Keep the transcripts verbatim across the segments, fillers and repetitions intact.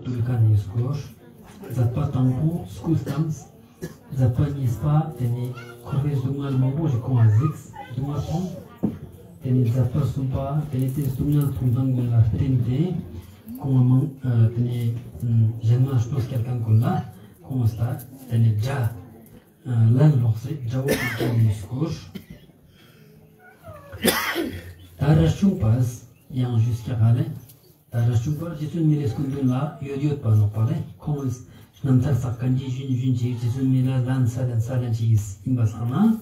ཁུར་ཁན་ནི་སྐོར། མཛད་པ་དང་པོ་སྐུ་བལྟམས། མཛད་པ་གཉིས་པ་ཏེ་ནེ་འཁོར་བའི་སྡུག་བསྔལ་མང་པོ་ཞིག་ཁོང་ང་གཟིགས། སྡུག་བསྔལ་ཁོང་། ཏེ་ནེ་མཛད་པ་གསུམ་པ་ཏེ་ནེ་ཏེ་སྡུག་བསྔལ་མཐོང་སྟངས་ཀུན་ལ་བརྟེན་ཏེ་ཁོང་ང་མང་ཨ་ཏེ་ནེ་ཨ་གཞན་མ་གནོད་སྐྱེལ་ཁན་ཀུན་ལ་ཁོང་ངི་ཏེ་ནེ་དགྲ་ཨ་ལན་སློགས་སེ་དགྲ་བོ་ཀུན་ནི་སྐོར། ད་རས་ཆུང་པས་ཡང་ཞུས་ཀྱག་ལེ། ད་རས་ཆུང་པ་རྗེ་བཙུན་མི་ལའི་སྐུ་མདུན་ལ་ཡོད་ཡོད་པ་ནོག་པ་ལེ། ཁོང་ངི་རྣམ་ཐར་སག་ཁན་ཞིག་ཞུན་ཞུན་ཅིག་རྗེ་བཙུན་མི་ལ་ལན་སལ་ལན་སལ་ལན་ཅིག་ཨིན་པ་སང་ན་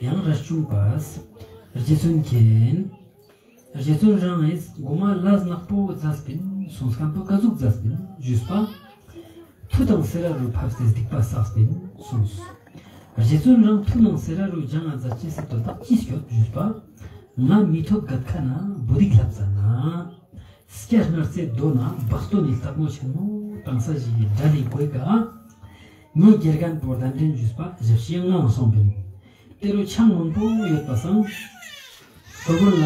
ཡང་རས་ཆུང་པས་རྗེ་བཙུན་མཁྱེན། རྗེ་བཙུན་རང་ངིས་གོ་མ་ལས་ནག་པོ་མཛད་པིན་གསུངས་ཁན་པོ་ཀ་ཟུག་མཛད་པིན་ཞུས་པ། མཐུ་དང་སེ་ར་རུ་ཕབས་ཏེ་སྡིག་པ་བསགས་པིན་གསུངས། རྗེ་བཙུན་རང་མཐུ་དང་སེ་ར་རུ་སྦྱང་ང་མཛད་ཅེས་སི་དོན་དག་ཅི་སྐྱོད་ཞུས་པ། ང་མི་ཐོབ་གད་ཁ་ན་བུ་རིག་ལྷབ་ཙ་ན། སྐྱ་སྣར་རྩེ་རྡོ་ན་བག་སྟོན་ནི་སྟག་མོ་ཆེན་མོ་དང་ས་ཞིག་གི་དགྲ་ལི་གོས་ཀ། ངའི་དགེ་རྒན་པོ་གདན་འདྲེན་ཞུས་པ་ཞབས་ཕྱི་ངང་སོང་པིན། ཏེ་རུ་ཆང་མང་པོ་ཡོད་པ་སང་། སློབ་དཔོན་ལ།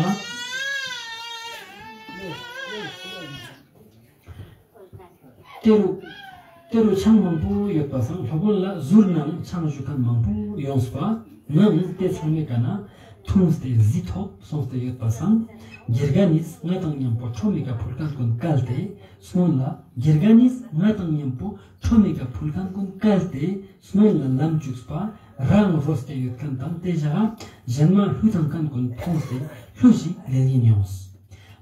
ཏེ་རུ། ཏེ་རུ་ཆང་མང་པོ་ཡོད་པ་སང་སློབ་དཔོན་ལ་ཟུར་ནང་ཆང་ཞུ་ཁན་མང་པོ་ཡོངས་པ། ངའང་ཏེ་ཚང་མའི་ཀ་ནེ་འཐུངས་ཏེ་ཟི་ཐོབ་སོང་སྟེ་ཡོད་པ་སང་། དགེ་རྒན་ནིས་ང་དང་ཉམ་པོ་ཁྲོ་མེ་ཀ་ཕུལ་ཁན་ཀུན་བཀལ་ཏེ་སྔུན་ལ། དགེ་རྒན་ནིས་ང་དང་ཉམ་པོ་ཁྲོ་མེ་ཀ་ཕུལ་ཁན་ཀུན་བཀལ་ཏེ་སྔུན་ལ་ལམ་ཅུགས་པ། རང་རོས་ཏེ་ཡོད་ཁན་དང་ཏེ་ཞག་གཞན་མ་ལྷུ་ཐང་ཁན་ཀུན་མཐོང་སྟེ་ལྷུ་ཞིག་ལེན་ཡིན་ཡོངས།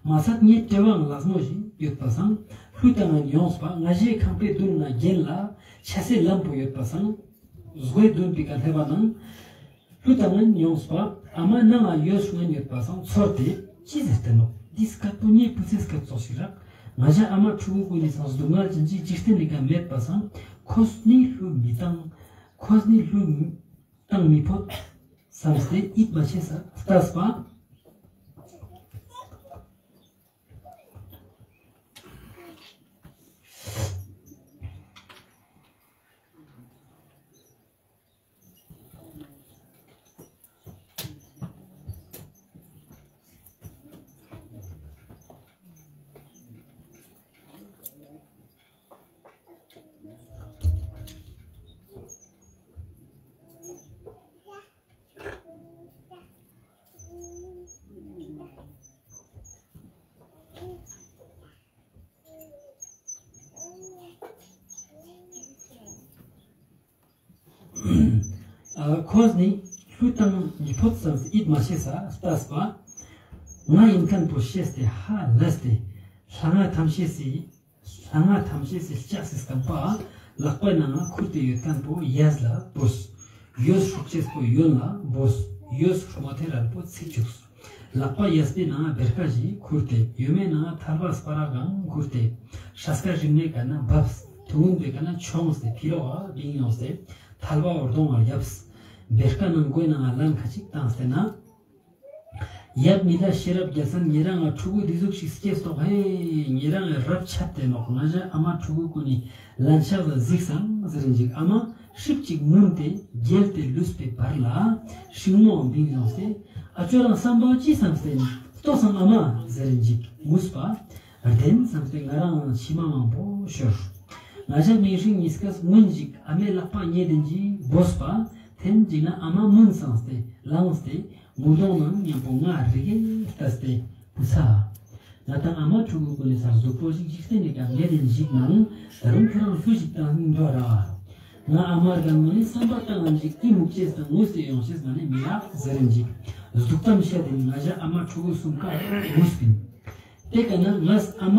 མ་ཚད་ངའི་དྲེལ་བའང་ལག་མོ་ཞིག་ཡོད་པ་སང་ལྷུ་ཏང་ངན་ཡོངས་པ། ང་ཞའི་ཁང་པའི་དུན་ན་གྱེན་ལ་ཆ་སའི་ལམ་པོ་ཡོད་པ་སང་སྒོའི་དུན་པའི་ཀ་ལྷེབ་བ་ནང་ལྷུ་ཏང་ངན་ཡོངས་པ། ཨ་མ་ནང་ང་ཡོད་སྔན་ཡོད་པ་སང་ཚོར་ཏེ་ཅི་ཟེར་ཏེ་ནོག་འདི་སྐད་པོ་ངའི་བུ་ཚའི་སྐད་ཙོགས་ཤིག་རག་ང་ཞ་ཨ་མ་ཕྲུ་གུ་ཀུན་ནི་སང་སྡུག་བསྔལ་ཅན་ཅིག་འཇིག་རྟེན་ནི་ཀ་མེད་པ་སང་ཁོས་ནི་ལྷུ་མི་ཏང་ཁོས་ནི་ལྷུ་མི་ཏང་མི་ཕོད་སམ་སྟེ་ཡིད་མ་ཆེས་ས་ལྟས་པ། ཨ་ཁོས་ནི་ལྷུ་ཏང་མི་ཕོད་སམ་སྟེ་ཡིད་མ་ཆེས་ས་ལྟས་པ། ང་ཡིན་ཁན་པོ་ཤེས་ཏེ་ཧ་ལས་ཏེ་ལྷ་ང་ཐམས་ཅད་སི་ལྷ་ང་ཐམས་ཅད་སི་ལྕགས་སི་སྐམ་པ་ལག་པའི་ནང་ང་ཁུར་ཏེ་ཡོད་ཁན་པོ་གཡས་ལ་བོས། གཡོན་སྲོག་གཅོད་པོ་གཡོན་ལ་བོས། གཡོན་སྲོག་མོ་ཐེ་རལ་པོ་ཚིག་བཅུགས། ལག་པ་གཡས་པའི་ནང་ང་བེར་ཀ་ཞིག་ཁུར་ཏེ་གཡོན་མའི་ནང་ང་ཐལ་བ་སྤར་ར་གང་ཁུར་ཏེ་སྲས་ཀ་རིང་མོའི་ཀ་ནེ་བབས། ཐུང་ངུན་པའི་ཀ་ནེ་མཆོངས་ཏེ་ཕི་ལོག་ག་བིང་ཡོངས་ཏེ་ཐལ་བ་འོར་གདོང་ང་རྒྱབས། བེར་ཀ་ནང་མགོའི་ནང་ང་ལན་ཁ་ཅིག་ཏངས་ཏེ་ན། ཡབ་མི་ལ་ཤེས་རབ་རྒྱལ་མཚན། ཉེ་རང་ང་ཕྲུ་གུ་འདི་ཟུག་ཞིག་སྐྱེས་ཏོག་ཧེ། ཉེ་རང་ང་རབ་ཆད་དེ་ནོག་ང་ཞ་ཨ་མ་ཕྲུ་གུ་ཀུན་ནི་ལན་ཆགས་ལ་གཟིགས་སང་ཟེར་རིན་ཅིག་ཨ་མ་ཧྲིབ་ཅིག་ངུན་ཏེ་བརྒྱལ་ཏེ་ལུས་པའི་བར་ལ་ཤིང་མོའང་བིང་ཡོངས་ཏེ་ཨ་ཅོ་རང་སམ་པའོ་ཅི་སམ་སྟེ་ལྟོས་སང་ཨ་མ་ཟེར་རིན་ཅིག་ངུས་པ། བདེན་སམ་སྟེ་ང་རང་མཆི་མ་མང་པོ་ཤོར། ང་ཞ་མིང་སྲིང་ཉིས་ཀས་ངུན་ཅིག་ཨ་མའི་ལག་པ་ཉེ་དེན་ཅིག་བོས་པ། ཐེན་ཅིག་ན་ཨ་མ་མུན་སངས་ཏེ་ལངས་ཏེ་མུ་གདོང་ནང་ཉམ་པོ་ང་རིག་གེ་ལྟས་ཏེ་བུ་ཚ། ང་དང་ཨ་མ་ཕྲུ་གུ་ཀུན་ནི་སང་སྡུག་པོ་ཞིག་འཇིག་རྟེན་ནི་ཀ་མེད་དེན་ཞིག་ནང་ད་རུང་ཁྱོད་རང་ལྷུ་ཞིག་ཏང་ནི་འདོད་ར། ང་ཨ་མ་རྒན་མོ་ནི་སམ་པ་ཏང་ངན་ཞིག་ཨི་མུག་ཅེས་དང་ངུས་ཏེ་ཡོང་ཅེས་མ་ནེ་མི་རག་ཟེར་རིན་ཅིག་སྡུག་གཏམ་བཤད་དེ་ང་ཞ་ཨ་མ་ཕྲུ་གུ་སུམ་ཀ་ངུས་པིན། ཏེ་ཀ་ན་ངས་ཨ་མ་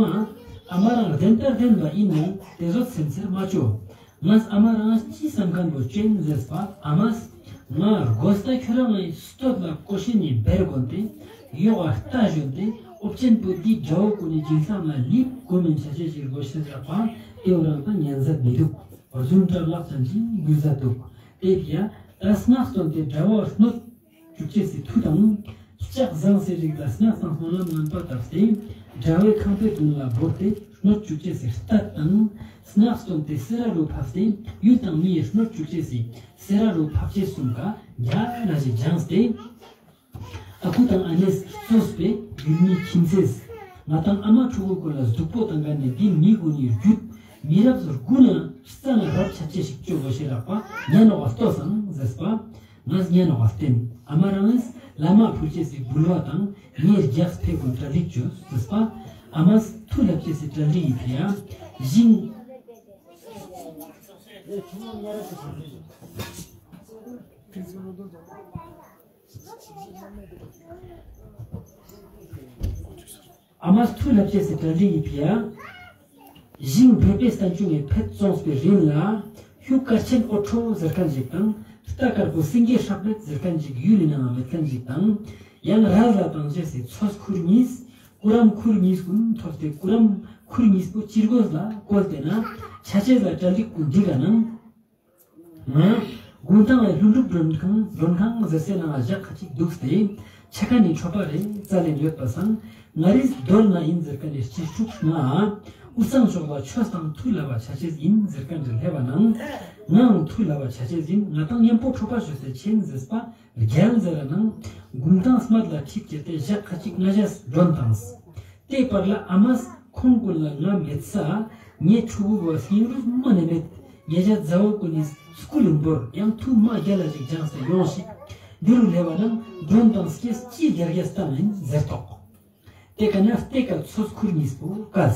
ཨ་མ་རང་བདེན་ལྟར་བདེན་པ་ཨིན་ནང་ཏེ་ཟོད་སེམས་ཚེར་མ་ཅོ། ངས་ཨ་མ་རང་ཅི་སམ་ཁན་བོ་ཅོ་ཨིན་ཟེར་པ་ཨ་མས་ང་རྒོས་ཏ་ཁྱོད་རང་ངི་སྟོད་ལ་ཀོ་ཤེ་ནི་བེར་གོན་ཏེ་ཡོག་ག་རྟ་ཞོན་ཏེ་ཨོབ་ཅན་པོ་འདི་དགྲ་བོ་ཀུན་ནི་ཅིང་སང་ལ་ལིབ་གོ་མིན་ཆ་ཅེས་ཤིག་རྒོས་ཤེས་ཟེར་པ་ཏེ་བོ་རང་ཏ་ཉན་ཟ་མི་དུག་རྫུན་ཏྲ་ལག་ཅན་ཅིག་གུས་ཟ་དུག་ཏེ་ཡ་ཏ་སྔགས་བཏོན་ཏེ་དགྲ་བོ་གནོད་ཅུག་ཅེས་སི་མཐུ་དང་། ལྕགས་ཟངས་སི་རིགས་ལ་སྔགས་དང་སྨོན་ལམ་ངན་པ་བཏབ་སྟེ། དགྲ་བོའི་ཁང་པའི་དུན་ལ་བོར་ཏེ་གནོད་ཅུག་ཅེས་སི་རྟ་དང་། སྔགས་བཏོན་ཏེ་སེ་ར་རུ་ཕབས་ཏེ་ཡུལ་དང་མིའི་གནོད་ཅུག་ཅེས་སི་སེ་ར་རུ་ཕབ་ཅེས་སུམ་ཀ་རྒྱ་ན་ཞིག་སྦྱངས་ཏེ། ཨ་ཁུ་དང་ཨ་ནེས་གཙོས་པའི་ཡུལ་མི་ཁྱིམ་མཚེས། ང་དང་ཨ་མ་ཕྲུ་གུ་ཀུན་ལ་སྡུག་པོ་ཏང་ཁན་ནི་འདི་མི་ཀུན་ནི་རྒྱུད། མི་རབས་དགུ་ན་རྩ་ན་རབ་ཆ་ཅེས་ཤིག་ཅོ་གོས་ཤེས་རག་པ་ཉན་ནོག་པ་ལྟོས་སང་ཟེར་པ། ངས་ཉན་ནོག་པ་བསྟན། ཨ་མ་རང་ངིས་བླ་མ་ཕུལ་ཅེས་སི་འབུལ་བ་དང་ངའི་རྒྱགས་ཕེ་གུན་གྲ་སྒྲིག་ཅོས་ཟེར་པ། ཨ་མས་ཐུགས་ལྷབ་ཅེས་སི་གྲ་སྒྲིག་ཡི་ཕི་ཡ་ཞིང་། ཨ་མས་ཐུགས་ལྷབ་ཅེས་སི་གྲ་སྒྲིག་ཡི་ཕི་ཡ། ཞིང་བོད་པའི་སྟན་ཆུང་ངི་ཕེད་བཙོངས་པའི་རིང་ལ་ཧུ་དཀར་ཆེན་ཨོ་ཁྲོ་ཟེར་ཁན་ཞིག་དང་རྟ་དཀར་པོ་སེང་གེ་ཧྲག་མེད་ཟེར་ཁན་ཞིག་ཡུལ་ལི་ནང་ང་མེད་ཁན་ཞིག་དང་ཡང་ར་ལ་དང་ཞེས་སི་མཚོ་ཁུར་གཉིས་ཀུ་རམ་ཁུར་གཉིས་གུན་ཐོབ་སྟེ་ཀུ་རམ་ཁུར་གཉིས་པོ་ཅི་རྒོས་ལ་བཀོལ་ཏེ་ན་ཆ་ཅེས་ལ་གྲ་སྒྲིག་གུན་འགྲིག་ག་ནང་། ང་གུང་ཐང་ལ་ལྷུན་གྲུབ་མགྲོན་ཁང་མགྲོན་ཁང་ཟེར་སའི་ནང་ང་ཞག་ཁ་ཅིག་དུགས་ཏེ་ཆ་ཁན་ནི་ཆོ་པ་རེ་རྩ་ལེན་ཡོད་པ་སང་ང་རིས་དོལ་ན་ཡིན་ཟེར་ཁན་ནི་སྤྱིར་ཕྲུགས་ང་དབུས་གཙང་ཕྱོགས་ལ་ཆོས་དང་ཐུགས་ལ་བ་ཆ་ཅེས་ཡིན་ཟེར་ཁན་རེ་སླེབས་པ་ནང་ངའང་ཐུགས་ལ་བ་ཆ་ཅེས་ཡིན། ང་དང་ཉམ་པོ་ཁྲོ་པ་ཞོ་སེ་ཆེན་ཟེར་པ་རྒྱལ་ཟེར་ར་ནང་གུང་ཐང་སྨད་ལ་ཁྲིད་ཅེས་ཏེ་ཞག་ཁ་ཅིག་ང་ཞས་མགྲོན་བཏངས། ཏེ་བར་ལ་ཨ་མས་ཁོང་གུན་ལ་ང་མེད་ས་ངའི་ཕྲུ་གུ་བོ་སྙིང་རུས་མ་ནེ་མེད། ཉེ་ཞ་ཛ་འོ་གུན་ནི་སྐུ་ལུང་བོར་ཡང་ཐུགས་མ་རྒྱལ་ལ་ཞིག་སྦྱངས་ཏེ་ཡོང་ཞིག་འདི་རུ་ལེབ་བ་ན་མགྲོན་དང་སྐྱེས་ཅི་རྒྱལ་རྒྱལ་སྟངས་ཡིན་ཟེར་ཏོག་ཏེ་ཀ་ན་ཏེ་ཀ་ཚོས་ཁུར་གཉིས་པོ་བཀལ།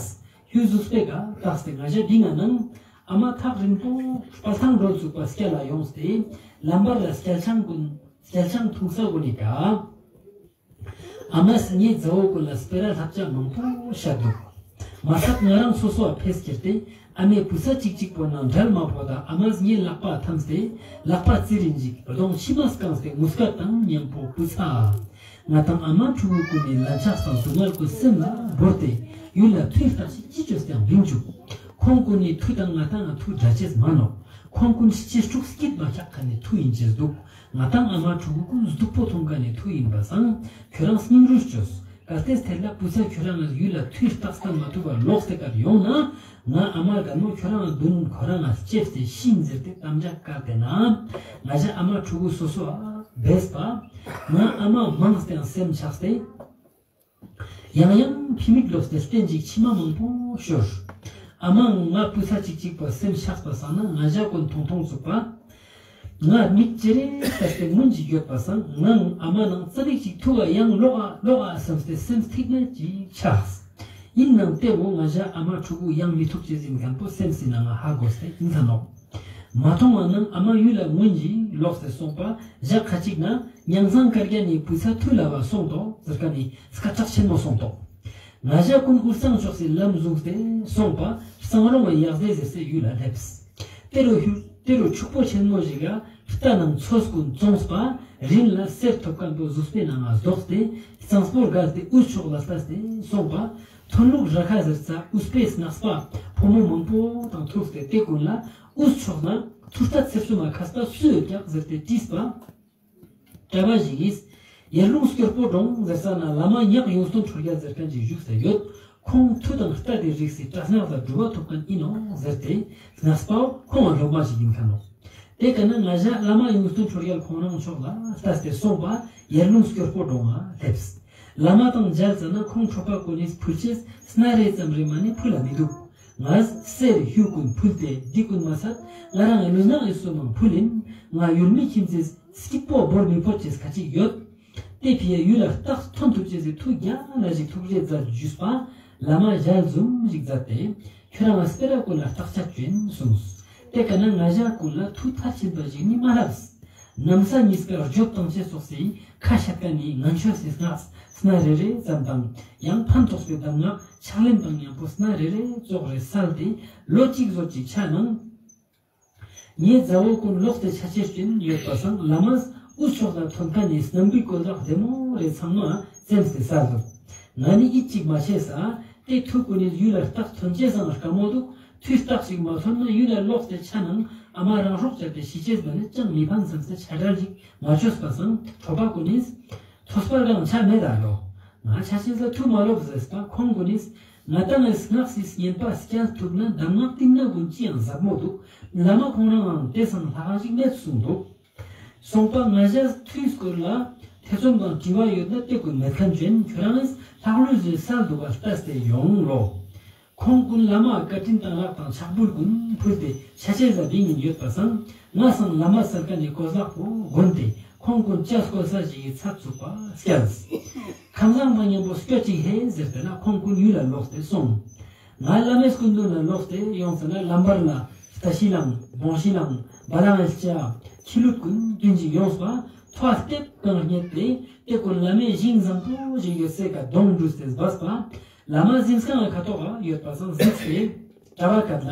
ཧུ་ཟུག་པེ་ཀ་བཏགས་ཏེ་ང་ཞ་འདི་ང་ནང་ཨ་མ་ཐག་རིང་པོ་དཔལ་ཐང་འགྲོ་ཚུགས་པ་སྐྱ་ལ་ཡོངས་ཏེ་ལམ་བར་ལ་སྐྱལ་ཆང་གུན་སྐྱལ་ཆང་འཐུང་ས་གུན་ནི་ཀ་ཨ་མས་ངའི་ཛ་འོ་གུན་ལ་སྤེ་ར་ལྷབ་ཆ་མང་པོ་ཤད་དུག་མ་ཚད་ང་རང་སོ་སོ་བ་ཕེས་ཁྱེར་ཏེ་ཨ་མའི་བུ་ཚ་ཅིག་ཅིག་པོ་ནང་འབྲལ་མ་ཕོད་ད་ཨ་མས་ངའི་ལག་པ་ཐམས་ཏེ་ལག་པ་ཙི་རིན་ཞིག་གདོང་མཆི་མ་བཀངས་ཏེ་ངུ་སྐད་དང་ཉམ་པོ་བུ་ཚ། ང་དང་ཨ་མ་ཕྲུ་གུ་གུན་ནི་ལན་ཆགས་དང་སྡུག་བསྔལ་གུན་སེམས་ལ་བོར་ཏེ་ཡུལ་ལ་ཐུག་ཏག་ཞིག་ཅི་ཅོས་ཏེ་ཡང་བིང་ཅུག་ཁོང་གུན་ནི་ཐུགས་དང་ང་དང་ང་ཐུགས་འདྲ་ཅེས་མ་ནོག་ཁོང་གུན་སྤྱིར་ཕྲུགས་སྐྱིད་མ་ཆགས་ཁན་ནི་ཐུགས་ཡིན་ཅེས་དུག་ང་དང་ཨ་མ་ཕྲུ་གུ་གུན་སྡུག་པོ་ཐོང་ཁན་ནི་ཐུགས་ཡིན་པ་སང་ཁྱོ་རང་སྙིང་རུས་ཅོས། གལ་ཏེ་ཐེ་ལ་བུ་ཚ་ཁྱོ་རང་ཡུལ་ལ་ཐུག་ཏག་སྟན་མ་ཐུབ་པ་ལོགས་ཏེ་ཀར་ཡོང་ན་ང་ཨ་མ་རྒན་མོ་ཁྱོ་རང་དུན་ཁོ་རང་ང་ལྕེབས་ཏེ་ཤིན་ཟེར་ཏེ་དམ་བཅའ་བཀལ་ཏེ་ན་ང་ཞ་ཨ་མ་ཕྲུ་གུ་སོ་སོ་བ་བེས་པ་ང་ཨ་མ་མང་སྟེ་སེམས་ཆགས་ཏེ། ཡང་ཡང་ཕི་མིག་ལོགས་ཏེ་སྟན་ཅིག་མཆི་མ་མང་པོ་ཤོར། ཨ་མ་ང་བུ་ཚ་ཅིག་ཅིག་པོ་སེམས་ཆགས་པ་སང་ན་ང་ཞ་གུན་ཐོང་ཐོང་ཚུགས་པ། ང་མིག་ཅེ་རེ་ལྟས་ཏེ་སྔུན་ཅིག་ཡོད་པ་སང་ངའང་ཨ་མ་ནང་ཙ་པིག་ཅིག་ཐུག་ག་ཡང་ལོག་ཨ་ལོག་ཨ་སམས་ཏེ་སེམས་ཐིག་ནེ་ཅིག་ཆགས། ཡིན་ནང་ཏེ་བོ་ང་ཞ་ཨ་མ་ཕྲུ་གུ་ཡང་མི་ཐུག་ཅེས་ཡིན་ཁན་པོ་སེམས་སི་ནང་ང་ཧ་གོ་སྟེ་ཡིན་ཁན་ནོག་མ་ཐོང་བ་ནང་ཨ་མ་ཡུལ་ལ་སྔུན་ཅིག་ལོགས་ཏེ་སོང་པ་ཞག་ཁ་ཅིག་ན་མྱང་སང་དཀར་རྒྱན་ནི་བུ་ཚ་ཐུག་ལ་བ་སོང་ཏོག་ཟེར་ཁན་ནི་སྐད་གྲགས་ཆེན་མོ་སོང་ཏོག་ང་ཞ་གུན་དབུས་གཙང་ཕྱོགས་སི་ལམ་ཟུངས་ཏེ་སོང་པ་གཙང་རོང་བའི་ཡག་སྡེ་ཟེར་སའི་ཡུལ་ལ་སླེབས། ཏེ་རུ་ཧུ་ཏེ་རུ་ཕྱུག་པོ་ཆེན་མོ་ཞིག་ག་རྟ་ནང་ཚོས་གུན་བཙོངས་པ་རིན་ལ་གསེར་ཐོབ་ཁན་པོ་ཟུགས་པའི་ནང་ང་ཟློགས་ཏེ་གཙང་པོར་བརྒལ་ཏེ་དབུས་ཕྱོགས་ལ་ལྟས་ཏེ་སོང་པ་ཐོན་ལུགས་ར་ཁ་ཟེར་ས་དབུས་པའི་ནགས་པ་ཕོ་མོ་མང་པོ་དང་ཐུག་སྟེ་ཏེ་གུན་ལ་དབུས་ཕྱོགས་ན་ཐུར་རྟ་ཚེར་སུ་མ་ཁ་སྟ་སུ་ཡོད་ཀྱག་ཟེར་ཏེ་དྲིས་པ། གྲྭ་པ་ཞིག་གིས་ཡར་ཀླུང་སྐྱོར་པོ་གྲོང་ཟེར་ས་ན་བླ་མ་ཉག་ཡོངས་སྟོན་ཁྲོ་རྒྱལ་ཟེར་ཁན་ཅིག་བཞུགས་ཏེ་ཡོད། ཁོང་མཐུ་དང་རྟ་དེ་རིགས་སི་གྲྭ་སྔགས་ལ་གྲུབ་པ་ཐོབ་ཁན་ཡིན་ནོག་ཟེར་ཏེ་ནགས་པའོ་ཁོང་ང་སློབ་མ་ཞིག་ཡིན་ཁན་ནོག་ཏེ་ཀ་ན་ང་ཞ་བླ་མ་ཡོངས་སྟོན་ཁྲོ་རྒྱལ་ཁོང་རང་ཕྱོགས་ལ་ལྟས་ཏེ་སོང་པ་ཡར་ཀླུང་སྐྱོར་པོ་གྲོང་ང་སླེབས། བླ་མ་དང་མཇལ་ཙ་ན་ཁོང་ཁྲོ་པ་གུན་ནི་ཕུལ་ཅེས་སྣ་རེ་ཙམ་རེ་མ་ནེ་ཕུལ་ལ་མི་དུག་ང་གསེར་ཧུ་གུན་ཕུལ་ཏེ་འདི་གུན་མ་ཚད་ང་རང་ངི་ལུས་ནག་ཨི་སོ་མང་ཕུལ་ཡིན། ང་ཡུལ་མི་ཁྱིམ་མཚེས་སྐྱིད་པོ་བོར་མི་ཕོད་ཅེས་ཁ་ཅིག་ཡོད། ཏེ་ཕི་ཡ་ཡུལ་ལ་རྟགས་ཐོན་ཐུབ་ཅེས་སི་ཐུགས་རྒྱལ་ལ་ཞིག་ཐུགས་རྗེ་མཛད་ཞུས་པ་བླ་མ་ཞལ་འཛུམ་ཞིག་མཛད་དེ་ཁྱོ་རང་ང་སྤེ་ར་གུན་ལ་རྟགས་ཆད་ཅན་གསུངས། ཏེ་ཀ་ན་ང་ཞ་གུན་ལ་ཐུགས་མཐར་ཕྱིན་པ་ཞིག་ནི་མ་ལྷབས། ནམ་ས་གཉིས་ཀ་རྒྱོབ་བཏང་ཅེས་སོགས་སི་ཁ་ཤད་ཀ་ནི་ངན་ཆོས་སི་སྣ་སྣ་རེ་རེ་ཙམ་དང་ཡང་ཕན་ཐོགས་པའི་གདམས་ངག་ཕྱག་ལེན་དང་ཉམ་པོ་སྣ་རེ་རེ་ཙོགས་རེ་སལ་ཏེ་ལོ་གཅིག་ཟོ་ཅིག་ཆ་ནང་ངའི་ཛ་འོ་གུན་ལོགས་ཏེ་ཆ་ཅེས་ཅན་ཡོད་པ་སང་བླ་མས་དབུས་ཕྱོགས་ལ་ཐོན་ཁན་ནི་སྣམ་བུའི་སྐོལ་རག་བདེ་མོ་རེ་ཚང་མ་ཙེམས་ཏེ་སལ་དུག་ང་ནི་ཨིད་ཅིག་མ་ཆེས་ས་ཏེ་ཐུག་གུན་ནི་ཡུལ་ལ་རྟགས་ཐོན་ཅེས་སང་དཀའ་མོ་དུག་ཐུགས་རྟགས་ཤིག་མ་ཐོན་ན་ཡུལ་ལ་ལོགས་ཏེ་ཆ་ནང་ཨ་མ་རང་སྲོག་བཅད་དེ་ཤི་ཅེས་མ་ནེ་ཅང་མི་ཕན་སམ་སྟེ་ཆ་འགྲལ་ཞིག་མ་ཅོས་པ་སང་ཁྲོ་པ་གུན་ནི་ཐོས་པ་རང་ཆ་མེད་ད་ལོ། ང་ཆ་ཅེས་ལ་ཐུགས་མ་ལོབས་ཟེར་པ་ཁོང་གུན་ནི་ང་དང་ངི་སྔགས་སི་བསྙེན་པ་སྐྱལ་ཐུབ་ན་གདམས་ངག་ཏིང་ན་གུན་ཅི་ཡང་ཟབ་མོ་དུག་བླ་མ་ཁོང་རང་ངང་ཏེ་སང་ལྷག་ཞིག་མེད་གསུངས་དུག་སོང་པ་ང་ཞ་ཐུགས་སྐོར་ལ་ཐེ་ཚོམ་དང་དྲི་བ་ཡོད་ན་ཏེ་གུན་མེད་ཁན་ཅན་ཁྱོ་རང་ངི་ལྷག་ལུས་ཟེར་སལ་དུག་པ་ལྟས་ཏེ་ཡོང་ལོ། ཁོང་ཀུན་བླ་མ་བཀའ་དྲིན་དང་ལག་དང་ཕྱག་འབུལ་ཀུན་ཕུལ་ཏེ་ཆ་ཅེས་ལ་བིང་ངིན་ཡོད་པ་སང་ང་སང་བླ་མ་སལ་ཁན་ནི་གོས་ལག་པོ་གོན་ཏེ་ཁོང་ཀུན་ཅ་སྐོལ་ས་ཞིག་གི་ཚད་ཚུགས་པ་སྐྱལ། ཁམས་བཟང་དང་ཉམ་པོ་སྐྱོད་ཅིག་ཧེ་ཟེར་ཏེ་ན་ཁོང་ཀུན་ཡུལ་ལ་ལོགས་ཏེ་སོང་། ང་བླ་མའི་སྐུ་མདུན་ལ་ལོགས་ཏེ་ཡོངས་ཏེ་ན་ལམ་བར་ལ་རྟ་ཤི་ལང་བོང་ཤི་ལང་བ་ལང་ལྕགས་ཁྱི་ལུད་ཀུན་དུན་ཅིག་ཡོངས་པ་ཐོ་ལྟེབ་གང་རྙེད་དེ་ཏེ་ཀུན་བླ་མའི་ཞིང་བཟང་པོ་ཞིག་ཡོད་སའི་ཀ་གདོང་འདྲུས་ཏེ་སྦས་པ། བླ་མ་གཟིམས་ཁང་ཁ་ཐོག་ཡོད་པ་སང་གཟིགས་ཏེ་གྲྭ་པ་ཀ་ལ།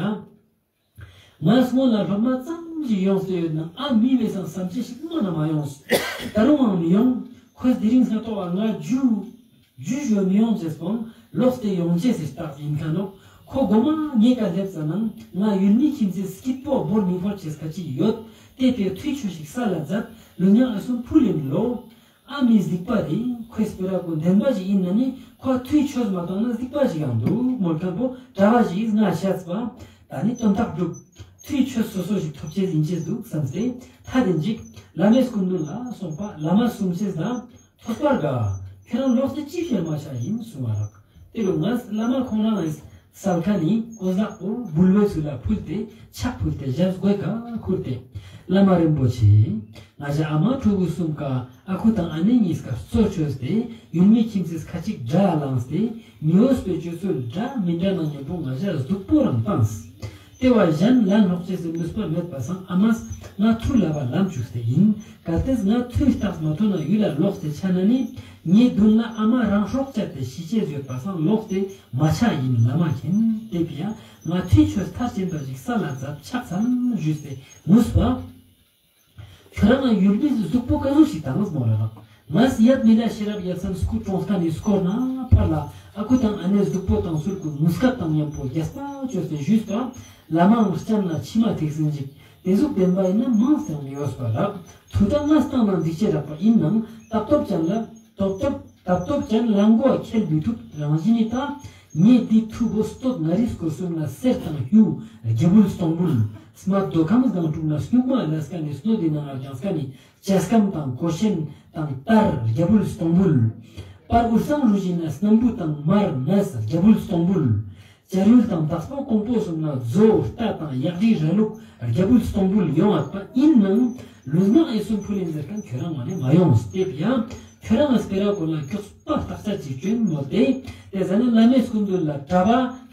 ང་སྔོན་ལ་སློབ་མ་ཙམ་ཞིག་ཡོངས་ཏེ་ཡོད་ནའང་ཨ་མི་བས་སང་བསམ་ཅེས་ཤིག་མ་ན་མ་ཡོངས། ད་རུང་ཡང་མི་ཡོང་། ཁོས་དེ་རིང་ས་ཐོག་ང་ཇུ་ཇུ་ཞུ་མི་ཡོང་ཅེས་པོ་ལོགས་ཏེ་ཡོང་ཅེས་སི་རྟགས་ཡིན་ཁན་ནོག། ཁོ་གོ་མ་ངའི་ཀ་སླེབས་ཙ་ན་ང་ཡུལ་མི་ཁྱིམ་མཚེས་སྐྱིད་པོ་བོར་མི་བོར་ཅེས་ཁ་ཅིག་ཡོད། ཏེ་ཕིའ་ཐུའི་ཆོས་ཤིག་སལ་ལ་མཛད། ལུས་ཉག་ཨ་སུམ་ཕུལ་ཡིན་ལོ། ཨ་མི་སྡིག་པ་རེད། ཁོའི་སྤེ་ར་ཀུན་བདེན་པ་ཞིག་ཡིན་ན་ནི་ཁོ་ཐུའི་ཆོས་མ་བཏང་ན་སྡིག་པ་ཞིག་ཡང་འདུག་མོལ་ཁན་པོ་གྲྭ་པ་ཞིག་ང་ཤད་པ། ད་ནི་དོན་དག་འགྲུབ། ཐུའི་ཆོས་སོ་སོ་ཞིག་ཐོབ་ཅེས་ཡིན་ཅེས་འདུག་བསམ་སྟེ་ཐ་དེ་ཅིག་བླ་མའི་སྐུ་མདུན་ལ་སོང་པ། བླ་མ་གསུང་ཅེས་ལ་ཐོས་པར་དགའ། ཁྱོད་རང་ལོགས་ཏེ་ཅི་ཕིའ་མ་ཆ་ཡིན་གསུང་བ་རག། ཏེ་རུ་ང་བླ་མ་ཁོང་རང་ངི་སལ་ཁན་ནི་གོས་ལག་པོ་འབུལ་བའི་ཚུལ་ལ་ཕུལ་ཏེ་ཕྱག་ཕུལ་ཏེ་ཞབས་གོས་ཀ་ཁུར་ཏེ། བླ་མ་རིན་པོ་ཆེ། ང་ཞ་ཨ་མ་ཕྲུ་གུ་གསུམ་ཀ་ཨ་ཁུ་དང་ཨ་ནེ་གཉིས་ཀ་གཙོ་བཅོས་ཏེ་ཡུལ་མི་ཁྱིམ་མཚེས་ཁ་ཅིག་དགྲ་ལངས་ཏེ་མི་འོས་པའི་སྤྱོད་ཚུལ་འདྲ་མི་འདྲ་ནང་ཉམ་པོ་ང་ཞ་སྡུག་པོ་རང་བཏངས། ཏེ་བ་གཞན་ལ་ལོག་ཅེས་སི་ནུས་པ་མེད་པ་སང་ཨ་མས་ང་ཐུ་ལ་བ་ལམ་བཅུག་སྟེ་ཡིན། གལ་ཏེ་ང་ཐུའི་རྟགས་མ་ཐོན་ན་ཡུལ་ལ་ལོགས་ཏེ་ཆ་ན་ནི་ངའི་མདུན་ལ་ཨ་མ་རང་སྲོག་བཅད་དེ་ཤི་ཅེས་ཡོད་པ་སང་ལོགས་ཏེ་མ་ཆ་ཡིན། བླ་མ་མཁྱེན། ཏེ་ཕིའ་ང་ཐུའི་ཆོས་མཐར་ཕྱིན་པ་ཞིག་སལ་ལ་མཛད། ཕྱག་འཚལ་ཞུས་ཏེ་ངུས་པ། ཁྱོད་རང་ཡུལ་མི་སྡུག་པོ་ཀ་ཟུག་ཞིག་བཏངས་མོལ་ལ་རག། ངས་ཡབ་མི་ལ་ཤེས་རབ་ཡབ་སེམས་སྐུ་གྲོངས་ཁན་ནི་སྐོར་ན་ཕར་ལ་ཨ་ཁུ་དང་ཨ་ནེ་སྡུག་པོ་བཏང་ཚུལ་ཀུན་ངུ་སྐད་དང་ཉམ་པོ་རྒྱས་པ་བཅོས་ཏེ་ཞུས་པ། བླ་མའང་སྤྱན་ལ་མཆི་མ་ཐིགས་ཟིན་ཞིག། ཏེ་ཟུག་བདེན་པ་ཡིན་ན་མང་སྟེ་ཡོད་པ་རག། ཐུ་ད་ང་སྟང་ན་འགྲིག་ཅེས་རག་པ་ཡིན་ནའང་ཏབ་ཏོབ་ཅན་ལ་ཏོབ་ཏོབ་ཏབ་ཏོབ་ཅན་ལ་མགོ་ཁྱེར་མི་ཐུབ། རང་བཞིན་ནི་ད་ངའི་འདི་ཐུ་བོ་སྟོད་མངའ་རིས་སྐོར་གསུམ་ན་གསེར་དང་གཡུ་རྒྱ་འབུལ་སྟོང་འབུལ། སྨད་མདོ་ཁམས་སྒང་དྲུག་ན་སྨྱུག་མ་ལས་ཁན་ནི་སྣོད་དེ་ནང་ང་རྒྱངས་ཁན་ནི་ཇ་སྐམ་དང་གོས་ཆེན་དང་དར་རྒྱ་འབུལ་སྟོང་འབུལ། བར་དབུས་གཙང་རུ་བཞི་ན་སྣམ་བུ་དང་མར་ནས་རྒྱ་འབུལ་སྟོང་འབུལ། བྱ་ཡུལ་དང་བདག་པོ་ཀོང་པོ་གསུམ་ན་མཛོ་རྟ་དང་གཡག་འབྲི་ར་ལུག་རྒྱ་འབུལ་སྟོང་འབུལ་ཡོང་ངད་པ་ཡིན་ནའང་ལུས་ངག་ཡིད་གསུམ་ཕུལ་ཡིན་ཟེར་ཁན་ཁྱོད་རང་ང་ནི་མ་ཡོངས། ཏེ་ཕིའ་ཁྱོད་རང་ང་སྤེ་ར་ཀུན་ལ་མགྱོགས་པ་རྟགས་ཅན་ཅིག་བཅོན་མོལ་ཏེ། ཏེ་ཟ་ནེ་བླ་མའི་སྐུ་མདུན་ལ་གྲྭ་པ་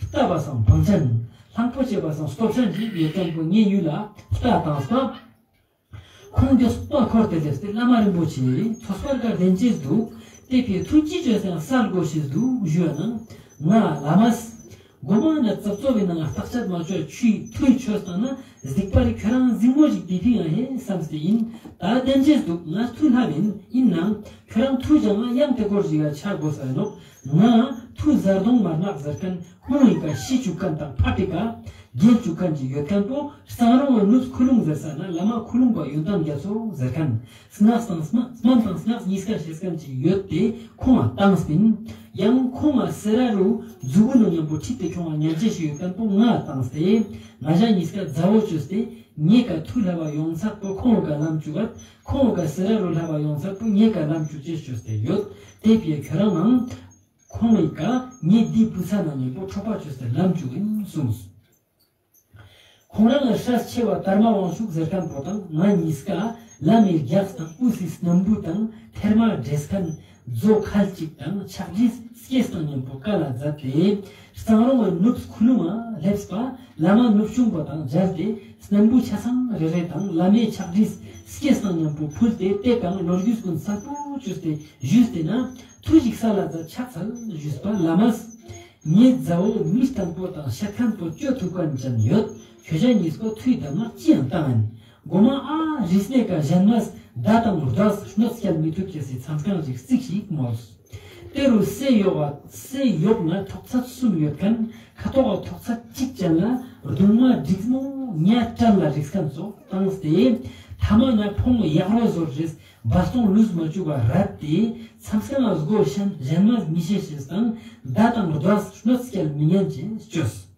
ལྟ་བ་སང་བང་ཆེན་ལྷང་པོ་བྱེད་པ་སང་སྟོབས་ཆེན་ཞིག་ཡོད་ཁན་པོ་ངའི་ཡུལ་ལ་ལྟ་བཏངས་པ། ཁོང་མགྱོགས་པ་འཁོར་ཏེ་སླེབས་ཏེ་བླ་མ་རིན་པོ་ཆེ་ཐོས་པར་དགའ། བདེན་ཅེས་འདུག། ཏེ་ཕིའ་ཐུ་ཅི་བཅོས་སང་སལ་གོས་ཤེས་འདུག་ཞུ་ཡ་ནང་ང་བླ་མས་གོ་མ་ན་ཙབ་ཙོབ་བི་ནང་ང་རྟགས་ཅན་མ་བཅོས་ཆུའི་ཐུའི་ཆོས་བཏང་ན་སྡིག་པ་རེ། ཁྱོད་རང་གཟིགས་མོ་ཞིག་དེ་ཕིའ་ཡང་ཧེ་བསམ་སྟེ་ཡིན། ད་བདེན་ཅེས་འདུག། ང་ཐུ་ལྷབ་ཡིན། ཡིན་ནའང་ཁྱོད་རང་ཐུ་བྱང་ང་ཡང་ཏེ་སྐོར་ཞིག་ལ་ཆ་དགོས་ས་ཡིན་ནོག། ང་ཐུ་ཟར་གདོང་མར་ནག་ཟེར་ཁན་ཧུང་ཡི་ཀ་ཤི་བཅུག་ཁན་དང་ཕ་ཏི་ཀ་རྒྱལ་བཅུག་ཁན་ཅིག་ཡོད་ཁན་པོ་གཙང་རོང་ངི་ནུབ་ཁུ་ལུང་ཟེར་ས་ན་བླ་མ་ཁུ་ལུང་པ་ཡོན་ཏན་རྒྱ་མཚོ་ཟེར་ཁན་སྔགས་དང་སྨན་སྨན་དང་སྔགས་གཉིས་ཀ་ཤེས་ཁན་ཅིག་ཡོད་དེ་ཁོང་ང་བཏངས་པིན། ཡང་ཁོང་ང་སེ་ར་རུ་མཛུ་གུ་ནང་ཉམ་པོ་ཁྲིད་དེ་ཁྱོང་ང་ཉན་ཅེས་ཤིག་ཡོད་ཁན་པོ་ང་བཏངས་ཏེ་ང་ཞ་གཉིས་ཀ་མཛའ་བོ་བཅོས་ཏེ་ངའི་ཀ་ཐུ་ལྷབ་བ་ཡོང་ཚད་པོ་ཁོང་ངི་ཀ་ལམ་བཅུག་གད། ཁོང་ངི་ཀ་སེ་ར་རུ་ལྷབ་བ་ཡོང་ཚད་པོ་ངའི་ཀ་ལམ་བཅུག་ཅེས་བཅོས་ཏེ་ཡོད། ཏེ་ཕིའ་ཁྱོད་རང་ནང་ཁོང་ངི་ཀ་ངའི་འདི་བུ་ཚ་ནང་ཉམ་པོ་འཕྲོག་པ་བཅོས་ཏེ་ལམ་བཅུག་ཡིན་གསུངས། ཁོང་རང་ངི་སྲས་ཆེ་བ་དར་མ་དབང་ཕྱུག་ཟེར་ཁན་པོ་དང་ང་གཉིས་ཀ་ལམ་མི་རྒྱགས་དང་དབུས་སི་སྣམ་བུ་དང་ཐེར་མ་འདྲེས་ཁན་མཛོ་ཁལ་གཅིག་དང་ཕྱག་བྲིས་སྐེས་དང་ཉམ་པོ་ཀ་ལ་མཛད་དེ་གཙང་རོང་ངི་ནུབ་ཁུ་ལུང་ང་སླེབས་པ། བླ་མ་ནུབ་བྱུང་པོ་དང་མཇལ་ཏེ་སྣམ་བུ་ཆ་ཚང་རེ་རེ་དང་བླ་མའི་ཕྱག་བྲིས་སྐེས་དང་ཉམ་པོ་ཕུལ་ཏེ་ཏེ་ཀའང་ལོ་རྒྱུས་ཀུན་གསལ་པོ་བཅོས་ཏེ་ཞུས་ཏེ་ན་ཐུ་ཞིག་སལ་ལ་མཛད། ཕྱག་འཚལ་ཞུས་པ། བླ་མས། ངའི་མཛའ་བོ་མི་བརྟན་པོ་དང་ཤེད་མཁན་པོ་བཅོ་ཐུབ་མཁན་ཅན་ཡོད། ཁྱོ་ཞ་གཉིས་པོ་ཐུའི་གདམས་ངག་ཅི་ཡང་བཏང་ཡིན། གོ་མ་ཨ་རིས་ནེ་ཀ་གཞན་མས་མདའ་དང་རྡོས་གནོད་སྐྱེལ་མི་ཐུབ་ཅེས་སི་མཚམས་ཁང་ཞིག་རྩིགས་ཤིག་མོལ། ཏེ་རུ་སའི་ཡོག་ག་སའི་ཡོག་ན་ཐོག་ཚད་གསུམ་ཡོད་མཁན། ཁ་ཐོག་ག་ཐོག་ཚད་གཅིག་ཅན་ལ་རྡུང་མ་འགྲིག་མོ་ཉ་བྲལ་ལ་རིགས་མཁན་ཙོགས་བཏང་སྟེ། ཐ་མ་ན་ཕོང་གཡག་རོ་ཟོར་རེས། བ་སྟོང་ལུས་མ་བཅུག་པ་རད་དེ་མཚམས་ཁང་ལ་སྒོ་གཞན་གཞན་མ་མི་ཤེས་ཤེས་དང་མདའ་དང་རྡོས་གནོད་སྐྱེལ་མི་ཉན་ཅེས་བཅོས།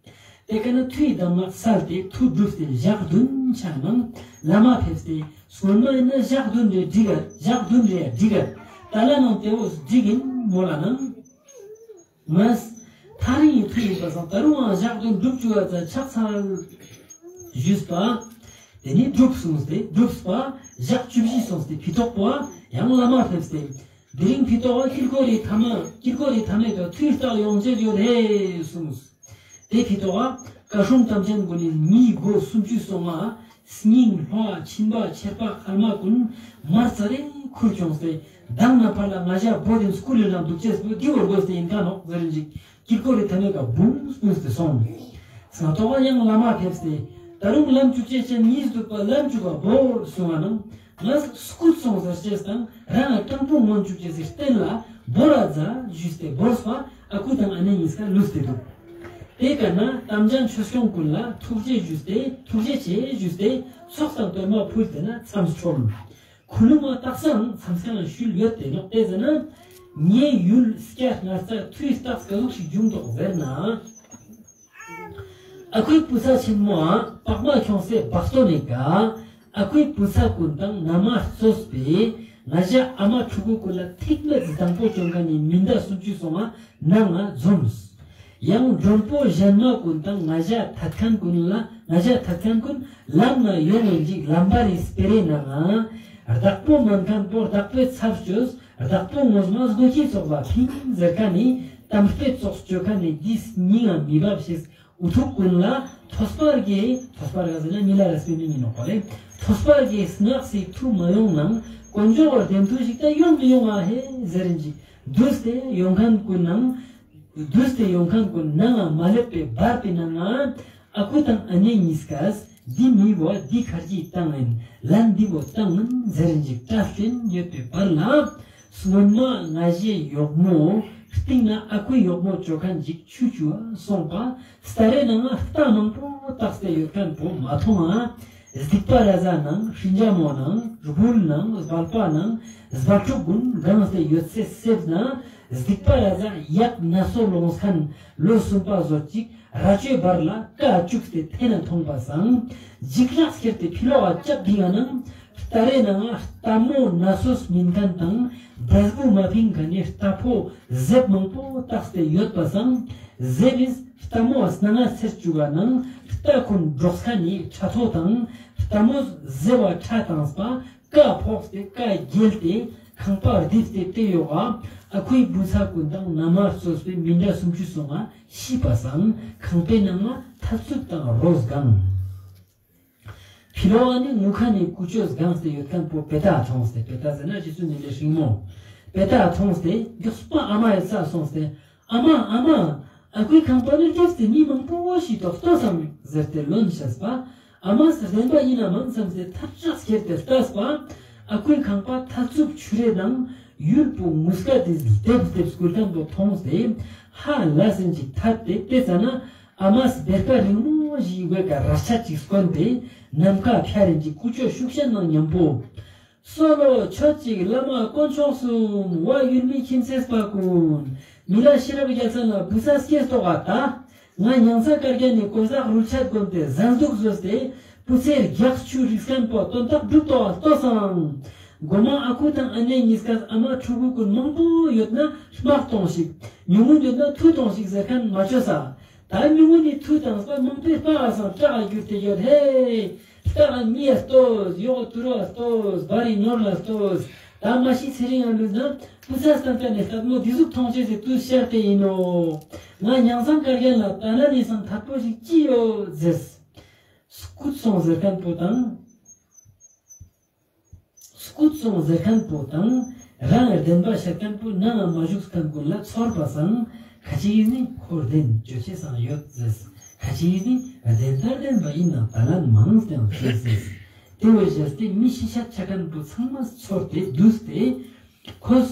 ཏེ་ཀ་ན་ཐུའི་གདམས་ངག་སལ་ཏེ་ཐུ་བསྒྲུབས་ཏེ་ཞག་བདུན་ཆ་ནང་བླ་མ་ཕེབས་ཏེ་སྔོན་མ་ཡིན་ན་ཞག་བདུན་རེ་འགྲིག་ག་ཞག་བདུན་རེ་འགྲིག་ག་ད་ལ་ནང་ཏེ་བོ་འགྲིག་ཡིན་མོལ་ལ་ནང་། མས། ཐག་རིང་ངི་ཐུག་ཡིན་པ་སང་ད་རུང་ང་ཞག་བདུན་སྒྲུབ་བཅུ་བ་ཙམ་ཕྱག་འཚལ་ཞུས་པ། དེ་ནི་སྒྲུབ་གསུངས་ཏེ་སྒྲུབས་པ་ཞག་བཅུ་བཞི་སོང་སྟེ་ཕི་ཏོག་པོ་ཡང་བླ་མ་ཕེབས་ཏེ། དེ་རིང་ཕི་ཏོག་པ་དཀྱིལ་འཁོར་རི་མཐའ་མ་དཀྱིལ་འཁོར་རི་མཐའ་མའི་ཀ་མཐུའི་རྟགས་ཡོང་ཅེས་ཡོད་དེ་གསུངས། དེ་ཕི་ཏོག་པ་བཀའ་སྲུང་དམ་ཅན་ཀུན་ནི་མིའི་སྒོ་སུམ་ཅུ་སོ་ལྔ་སྙིང་ལྷོ་བ་ཕྱིན་པ་ཆེར་པ་ཁལ་མ་ཀུན་མར་ཙ་རེ་ཁུར་ཅོངས་ཏེ་མདང་ན་ཕར་ལ་ང་ཞ་བོ་དེ་སྐུ་ལས་ལ་འདུག་ཅེས་པོ་དེ་བོར་དགོས་ཏེ་ཡིན་ཁ་ནོག་ཟེར་རིན་ཅིག་དཀྱིལ་འཁོར་རི་མཐའ་མའི་ཀ་བུམ་སྤུངས་ཏེ་སོང་། སང་ཏོག་པ་ཡང་བླ་མ་ཕེབས་ཏེ་ད་རུང་ལམ་བཅུ་ཅེས་ཅན་གཉིས་འདུག་པ་ལམ་བཅུ་པ་བོར་གསུང་བ་ནང་ང་སྐུད་སོང་ཟེར་ཅེས་དང་རང་ང་སྤྲང་པོ་ངོ་བཅུག་ཅེས་སི་རྟེན་ལ་བོར་ར་ཛ་ཞུས་ཏེ་བོརས་པ་ཨ་ཁུ་དང་ཨ་ནེ་གཉིས་ཀ་ལུས་ཏེ་འདུག་དེ་ཀ་ན་དམ་ཅན་ཆོས་སྐྱོང་ཀུན་ལ་ཐུགས་རྗེ་ཞུས་ཏེ་ཐུགས་རྗེ་ཆེ་ཞུས་ཏེ་ཚོགས་དང་གཏོར་མ་ཕུལ་ཏེ་ན་མཚམས་ཁྲོམ། ཁུ་ལུ་མ་སྟག་སང་མཚམས་ཁང་ཤུལ་ཡོད་དེ་ནོག་དེ་ཟེར་ན། ངའི་ཡུལ་སྐྱ་ངར་ཙ་མཐུའི་རྟགས་ག་ཟུག་ཞིག་བྱུང་དོག་ཟེར་ན། ཨ་ཁུའི་བུ་ཚ་ཆེན་མོའ་པགས་མ་ཁྱོངས་སེ་བག་སྟོན་ནི་ཀ་ཨ་ཁུའི་བུ་ཚ་ཀུན་དང་ན་མ་གཙོས་པའི་ང་ཞ་ཨ་མ་ཕྲུ་གུ་ཀུན་ལ་ཐིག་མེད་དང་པོ་ཅོ་མཁན་ནི་མི་འདྲ་སུམ་ཅུ་སོང་ང་ནང་ང་འཛོམས། ཡང་མགྲོན་པོ་གཞན་མ་ཀུན་དང་ང་ཞ་ཐད་མཁན་ཀུན་ལ་ང་ཞ་ཐད་མཁན་ཀུན་ལམ་ན་ཡོང་ངིན་ཅིག་ལམ་བར་རི་སྤེ་རའི་ནང་ང་བདག་པོ་མན་མཁན་པོ་བདག་པོའི་ཚབ་ཅོས། བདག་པོ་ངོ་མ་སྒོ་ཁྱི་ཙོགས་ལ་ཕིང་ཟེར་མཁན་ནི་གཏམ་དཔེ་ཙོགས་ཅོ་མཁན་ནི་འདི་སྙིང་ང་མི་འབབ་ཞིག་འུ་ཐུག་ཀུན་ལ་ཐོས་པ་རྒྱས་ཐོས་པ་རྒྱས་ཟེར་ན་མི་ལ་རས་པའི་མིང་ཡིན་ནོག་གོ་ལེ། ཐོས་པ་རྒྱས་སྔགས་སི་མཐུ་མ་ཡོང་ནང་དཀོན་མཆོག་གི་རྡེམ་མཐུ་ཞིག་ད་ཡོང་མི་ཡོང་ང་ཧེ་ཟེར་རིན་ཅིག་འདུས་ཏེ་ཡོང་མཁན་ཀུན་ནང་འདུས་ཏེ་ཡོང་མཁན་ཀུན་ནང་ང་མ་ལེབ་པའི་བར་པའི་ནང་ང་ཨ་ཁུ་དང་ཨ་ནེ་གཉིས་ཀས་འདི་མི་བོ་འདི་ཁར་ཅིག་བཏང་ཡིན་ལན་འདི་བོ་བཏང་ཡིན་ཟེར་རིན་ཅིག་སྐྲ་བཅོན་ཡོད་པའི་བར་ལ། སྔོན་མ་ང་ཞའི་གཡོག་མོ་སྟིང་ན་ཨ་ཁུའི་གཡོག་མོ་ཅོ་མཁན་ཅིག་ཆུ་ཆུ་བ་སོང་པ་སྟ་རེ་ནང་ང་རྟ་མང་པོ་བཏགས་ཏེ་ཡོད་མཁན་པོ་མ་མཐོང་ང་། སྡིག་པ་ར་ཟ་ནང་ཧྲིན་ཇ་མོ་ནང་དགུལ་ནང་སྦལ་པ་ནང་སྦལ་ཕྲུག་ཀུན་གང་སྟེ་ཡོད་ཚེ་སེབས་ན་སྡིག་པ་ར་ཟ་གཡག་ན་སོ་ལོངས་མཁན་ལོ་གསུམ་པ་ཟོ་ཅིག་ར་ཅོའི་བར་ལ་ཀ་བཅུག་སྟེ་ཐེ་ན་ཐོང་པ་སང་འཇིགས་ལགས་ཁྱེར་ཏེ་ཕི་ལོག་ག་ཅབ་བིང་ང་ནང་སྟ་རེ་ནང་ང་རྟ་མོ་ན་སོས་མིན་མཁན་དང་འབྲས་བུ་མ་ཕིང་མཁན་ནི་རྟ་ཕོ་ཟེབ་མང་པོ་བཏགས་ཏེ་ཡོད་པ་སང་ཟེབ་བིས་རྟ་མོ་སྣ་ང་སེར་བཅུག་ག་ནང་རྟ་ཀུན་འབྲོག་མཁན་ནི་ཁྲ་ཐོ་དང་རྟ་མོ་ཟེབ་བ་ཁྲ་དང་སྤ་ཀ་ཕོགས་ཏེ་ཀ་རྒྱལ་ཏེ་ཁང་པ་རྡིབས་ཏེ་ཏེ་ཡོག་ག་ཨ་ཁུའི་བུ་ཚ་ཀུན་དང་ན་མ་གཙོས་པའི་མི་འདྲ་སུམ་ཅུ་སོ་ལྔ་ཤི་པ་སང་ཁང་པའི་ནང་ང་ཐལ་ཚུབ་དང་རོ་སྒང་། ཕི་ལོག་ག་ནི་ངུ་མཁན་ནི་ཀུ་ཅོ་སྒང་སྟེ་ཡོད་མཁན་པོ་པེ་ཏ་མཐོང་སྟེ་པེ་ཏ་ཟེར་ན་རྗེ་བཙུན་མི་ལའི་སྲིང་མོ། པེ་ཏ་མཐོང་སྟེ་མགྱོགས་པ་ཨ་མ་ཡི་ས་སོང་སྟེ་ཨ་མ་ཨ་མ། ཨ་ཁུའི་ཁང་པ་ནི་རྒྱབ་སྟེ་མི་མང་པོ་ཞིག་ཏོག་ལྟོས་སམ་ཟེར་ཏེ་ལོན་བྱས་པ། ཨ་མས་བདེན་པ་ཡིན་ན་མིན་སམ་སྟེ་ཐལ་དྲགས་ཁྱེར་ཏེ་ལྟས་པ། ཨ་ཁུའི་ཁང་པ་ཐལ་ཚུབ་ཆུ་རེ་དང་ཡུལ་པོ་ངུས་ཀ་དེ་ལྡེབ་ལྡེབ་སྐུལ་མཁན་པོ་མཐོང་སྟེ་ཧ་ལས་ཟིན་ཅིག་ཐད་དེ་དེ་ཙ་ན་ཨ་མས་བེར་ཀ་རིང་མོ་ཞིག་གི་ཀ་ར་ཆ་ཅིག་སྐོན་ཏེ་ནམ་མཁའ་ཕྱར་རིན་ཅིག་ཀུ་ཅོ་ཤུགས་ཅན་ནང་མཉམ་པོ། གསོལ་ལོ་མཆོད་ཅིག་བླ་མ་དཀོན་མཆོག་གསུམ། ཝ་ཡུལ་མི་ཁྱིམ་མཚེས་པ་ཀུན། མི་ལ་ཤེས་རབ་རྒྱལ་མཚན་ལ་བུ་ཚ་སྐྱེས་ཏོག་ག་ད། ང་ཉང་ཚ་དཀར་རྒྱན་ནི་གོས་ཟག་རུལ་ཆད་བསྒོམས་ཏེ་ཟན་ཟུག་ཟོས་ཏེ་བུ་ཚའི་རྒྱགས་ཆུ་རིགས་མཁན་པོ་དོན་དག་སྒྲུབ་ཏོག་ག་ལྟོས་སང་། མགོ་མ་ཨ་ཁུ་དང་ཨ་ནེ་གཉིས་ཀས་ཨ་མ་ཕྲུ་གུ་ཀུན་མང་པོ་ཡོད་ན་དམག་གཏོང་ཞིག་ཉུང་ངུ་ཡོད་ན་མཐུ་གཏོང་ཞིག་ཟེར་མཁན་མ་བཅོས་ས། ད་མི་ངོ་ནི་མཐུ་དང་སྤ་མང་པོའི་སྤ་ཨ་སང་སྐྲག་ག་གྱུར་ཏེ་ཡོད་ཧེ། སྟག་ཨ་མི་ཡ་ལྟོས། ཡོག་ཏུ་རོ་ཨ་ལྟོས། བ་རི་ནོར་ལ་ལྟོས། ད་མ་ཤི་ཚེ་རིང་ཨ་ལུས་ན་བུ་ཚ་སྟན་ཏ་ནེ་སྟག་མོ་འདི་ཟུག་མཐོང་ཆེས་སི་དུས་ཤར་ཏེ་ཡིན་ནོ། ང་ཉང་ཚང་དཀར་རྒྱན་ལ་ད་ན་ནི་སང་ཐད་པོ་ཞིག་ཅི་ཡོད་ཟེར། སྐུད་སོང་ཟེར་མཁན་པོ་དང་། སྐུད་སོང་ཟེར་མཁན་པོ་དང་རང་བདེན་པ་བཤད་མཁན་པོ་ནང་ང་མ་བཞུགས་མཁན་ཀུན་ལ་ཚོར་པ་སང་ཁ་ཅིག་ནི་ཁོ་བདེན་བཅོ་ཆེས་སང་ཡོད་ཟེར། ཁ་ཅིག་ནི་བདེན་ལྟར་བདེན་པ་ཡིན་ན་ད་ལན་མང་སྟེ་ཡང་ཤེས་ཟེར། དེ་བས་བྱས་ཏེ་མི་ཤི་ཤ་ཆ་མཁན་པོ་ཚང་མ་ཚོར་ཏེ་བསྡུས་ཏེ་ཁོས།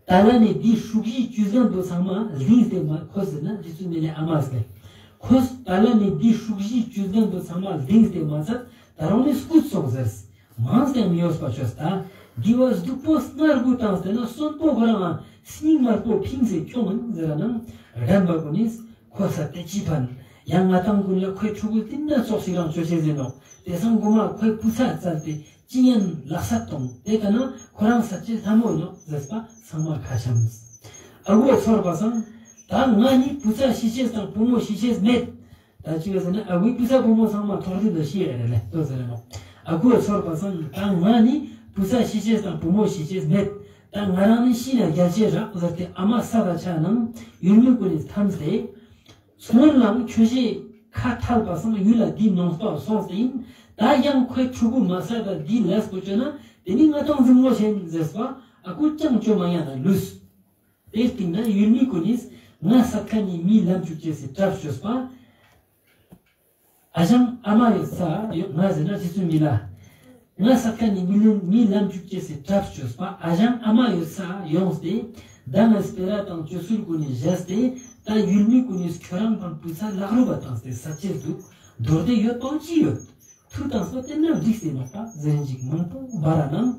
ད་ལ་ནི་འདི་ཧྲུག་བཞི་བཅུ་བདུན་པོ་ཚང་མ་ལྡིངས་ཏེ་མ་ཁོ་ཟེར་ན་རྗེ་བཙུན་མི་ལའི་ཨ་མ་ཟེར། ཁོས་ད་ལ་ནི་འདི་ཧྲུག་བཞི་བཅུ་བདུན་པོ་ཚང་མ་ལྡིངས་ཏེ་མ་ཚད་ད་རུང་ནི་སྐུད་སོང་ཟེར། མང་སྟེ་མི་ཡོད་པ་ཆོས་ད། འདི་བ་སྡུག་པོ་སྣ་དགུ་བཏང་སྟེ་ན་གསོན་པོ་ཁོ་རང་ང་སྙིང་དམར་པོ་ཕིངས་སེ་ཁྱོང་ཡིན་ཟེར་ར་ནང་རྒན་པ་ཀུན་ནི་ཁོ་ས་དེ་ཅི་ཕན། ཡང་ང་དང་ཀུན་ལ་ཁོའི་ཕྲུ་གུ་ཏིན་ན་ཙོགས་ཤིག་རང་ཅོ་ཆེས་ཟེར་ནོ། དེ་སང་གོ་མ་ཁོའི་བུ་ཚ་བཙལ་ཏེ་ཅི་ཡན་ལག་ས་གཏོང་དེ་ཀ་ན་ཁོ་རང་ས་ཅི་ལྷ་མོ་ནོ་ཟེར་པ་ཚང་མ་ཁ་འཆམས། ཨ་བོ་ཚོར་པ་སང་། ད་ང་ནི་བུ་ཚ་ཤི་ཅེས་དང་བུ་མོ་ཤི་ཅེས་མེད། ད་ཅི་བས་ཟེར་ན་ཨ་ཁུའི་བུ་ཚ་བུ་མོ་ཚང་མ་ཐོག་དེ་ལ་ཤི་ཡ་རེད་ལེ་ལྟོས་ཟེར་ནོག་ཨ་ཁུའི་ཚོར་བ་སང་ད་ང་ནི་བུ་ཚ་ཤི་ཅེས་དང་བུ་མོ་ཤི་ཅེས་མེད། ད་ང་རང་ནི་ཤི་ན་རྒྱལ་ཅེས་རག་ཟེར་ཏེ་ཨ་མ་ས་ག་ཆ་ནང་ཡུལ་མི་ཀུན་ནི་ཐམས་ཏེ། སྔོན་ལའང་ཁྱོ་ཞེ་ཁ་ཐལ་བ་སང་ཡུལ་ལ་འདི་ནོངས་པ་སོང་སྟེ་ཡིན། ད་ཡང་ཁོའི་ཕྲུ་གུ་མ་ས་ག་འདི་ལས་པོ་ཅོ་ན་དེ་ནི་ང་དང་འཛིང་མོ་ཆེན་ཟེར་བ་ཨ་ཁུ་ཅང་ཅོ་མ་ཡང་ན་ལུས། དེའི་སྟེང་ན་ཡུལ་མི་ཀུན་ནིས་ང་སད་ཁན་ནི་མི་ལམ་ཅུག་ཅེས་སི་གྲབས་ཅོས་པ། ཨ་ཞང་ཨ་མ་ཡོད་ས་ཡོད་ང་ཟེར་ན་རྗེ་བཙུན་མི་ལ། ང་སད་ཁན་ནི་མི་ལམ་མི་ལམ་ཅུག་ཅེས་སི་གྲབས་ཅོས་པ་ཨ་ཞང་ཨ་མ་ཡོད་ས་ཡོངས་ཏེ། ད་ང་སྤེ་ར་དང་ཅོ་སུལ་ཀུན་ནི་བཞེས་ཏེ། ད་ཡུལ་མི་ཀུན་ནིས་ཁྱོ་རང་དང་བུ་ཚ་ལག་རུ་བ་དང་སྟེ་ས་ཅེས་འདུག་མདོར་བསྡུས་ཡོད་པའང་ཅི་ཡོད། ཐུགས་དང་སོ་བརྟེན་ན་འགྲིག་སྟེ་ནོག་པ་ཟེར་ཞིག་མང་པོ་བར་ནང་།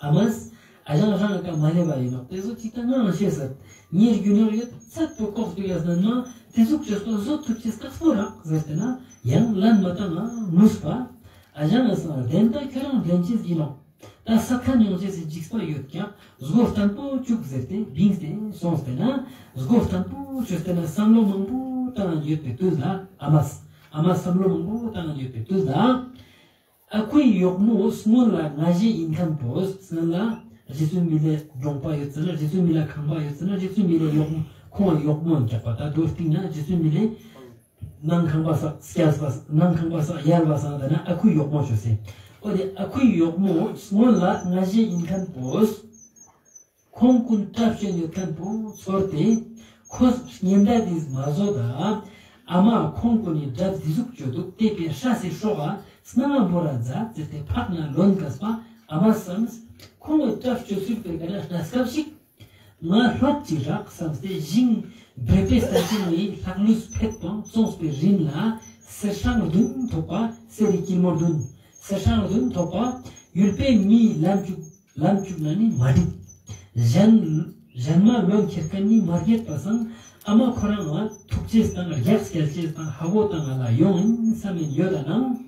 ཨ་མས། ཨ་ཞང་རང་ཀ་མ་ལེབ་པ་ཡིན་ནོག་དེ་ཚོ་ཅིག་ད་ངའང་ཤེས་ཟེར། ངའི་རྒྱུ་ནོར་ཡོད་ཚད་པོ་ལྐོག་ཏུ་ཡོད་ཟེར་ན་དེ་ཟུག་ཅོས་པ་བཟོ་ཐུབ་ཅེས་དཀགས་པོ་རག་ཟེར་ཏེ་ན་ཡང་ལན་མ་བཏང་ང་ངུས་པ། ཨ་ཞང་ངས་བདེན་ད་ཁྱོད་རང་བདེན་ཅེས་ཡིན་ནོག་ད་ས་ཁ་ནི་ཡོང་ཅེས་སི་འཇིགས་པ་ཡོད་ཀྱང་སྒོ་བརྟན་པོ་བཅུག་ཟེར་ཏེ་བིངས་ཏེ་སོང་སྟེ་ན་སྒོ་བརྟན་པོ་བཅོས་ཏེ་ན་བསམ་བློ་མང་པོ་བཏང་ཡོད་པའི་དུས་ལ་ཨ་མས། ཨ་མ་བསམ་བློ་མང་པོ་བཏང་ཡོད་པའི་དུས་ལ། ཨ་ཁུའི་གཡོག་མོ་སྔོན་ལ་ང་ཞེ་ཡིན་མཁན་པོ་སྔོན་ལ་རྗེ་བཙུན་མི་ལའི་གྲོང་པ་ཡོད་ཙ་ན་རྗེ་བཙུན་མི་ལ་ཁང་པ་ཡོད་ཙ་ན་རྗེ་བཙུན་མི་ལའི་གཡོག་མོ་ཁོང་གཡོག་མོ་རྒྱག་པ་ད་དོ་སྟིང་ན་རྗེ་བཙུན་མི་ལའི་ནང་ཁང་པ་ས་སྐྱལ་བ་ནང་ཁང་པ་ས་ཡལ་བ་སང་ད་ན་ཨ་ཁུའི་གཡོག་མོ་ཆོས་སེ། འོ་དེ་ཨ་ཁུའི་གཡོག་མོ་སྔོན་ལ་ང་ཞེ་ཡིན་མཁན་པོ། ཁོང་ཀུན་གྲབས་ཅན་ཡོད་མཁན་པོ་ཚོར་ཏེ། ཁོས་ཉེན་བརྡ་འདི་མ་བཟོ་ད། ཨ་མ་ཁོང་ཀུན་ནི་གྲབས་འདི་ཟུག་ཅོ་འདུག་དེ་པའི་སྲས་སི་སྲོག་ག་སྣང་བ་བོར་ར་མཛད་ཟེར་ཏེ་ཕག་ན་ལོན་དཀའ་བ་ཨ་མ་བསམས། ཁོང་གི་གྲབས་ཅོ་སུལ་པའི་ཀ་ན་གནས་སྐབས་ཤིག་ང་ལྷོད་ཅིག་རག་བསམས་ཏེ་ཞིང་བེ་པེ་ས་ཅིག་ནི་ལྷག་ལུས་ཕེད་པང་བཙོངས་པའི་རིན་ལ་གསེར་སྲང་བདུན་ཐོབ་པ་གསེར་རི་ཀིར་མོ་བདུན་གསེར་སྲང་བདུན་ཐོབ་པ་ཡུལ་པའི་མིའི་ལམ་བཅུག་ལམ་བཅུག་ན་ནི་མ་འགྲིག་གཞན་གཞན་མ་ལོན་ཁྱེར་མཁན་ནི་མ་རྒྱལ་པ་སང་ཨ་མ་ཁོ་རང་ང་ཐུག་ཅེས་དང་རྒྱགས་སྐྱལ་ཅེས་དང་ཧ་གོ་དང་ང་ལ་ཡོང་ཡིན་བསམ་ཡིན་ཡོད་ད་ནང་།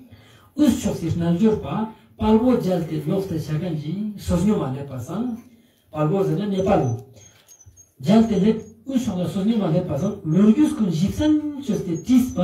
དབུས་ཕྱོགས་སི་རྣལ་འབྱོར་པ་དཔའ་བོ་མཇལ་ཏེ་ལོག་སྟེ་ཆ་མཁན་གྱི་སོ་སྙོམས་མ་སླེབས་པ་སང་། དཔའ་བོ་ཟེར་ན་ནེ་པཱལ་ལོ། མཇལ་ཏེ་སླེབས་དབུས་ཕྱོགས་ལ་སོ་སྙོམས་མ་སླེབས་པ་སང་ལོ་རྒྱུས་ཀུན་ཞིབ་གསལ་བཅོས་ཏེ་དྲིས་པ།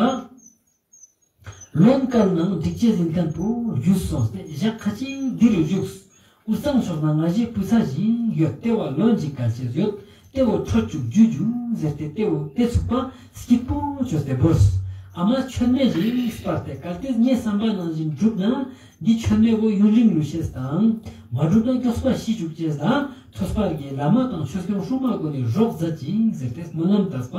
ལོན་བཀལ་ནའང་འགྲིག་ཅེས་ཡིན་མཁན་པོ་རྒྱུས་སོང་སྟེ་ཞག་ཁ་ཅིག་འདིར་བཞུགས། དབུས་གཙང་ཕྱོགས་ན་ང་ཞེ་བུ་ཚ་ཞིག་ཡོད་དེ་བ་ལོན་ཅིག་བཀལ་ཅེས་ཡོད་དེ་བོ་ཁྲོད་བཅུག་རྒྱུ་རྒྱུ་ཟེར་ཏེ་དེ་བོ་དེ་ཚུགས་པ་སྐྱིད་པོ་བཅོས་ཏེ་བོརས། ཨ་མ་མཆོད་མེ་ཞིག་སྤར་ཏེ་བཀལ་ཏེ་ངའི་བསམ་པ་ནང་བཞིན་འགྲུབ་ན་འདི་མཆོད་མེ་བོ་ཡུན་རིང་ལུས་ཤེས་དང་མ་འགྲུབ་ན་མགྱོགས་པ་ཤི་བཅུག་ཅེས་དང་ཐོས་པ་གི་བླ་མ་དང་ཆོས་སྐྱོང་སྲུང་མ་ཀུན་ནི་རོགས་མཛད་ཅིག་ཟེར་ཏེ་སྨོན་ལམ་བཏབ་པ་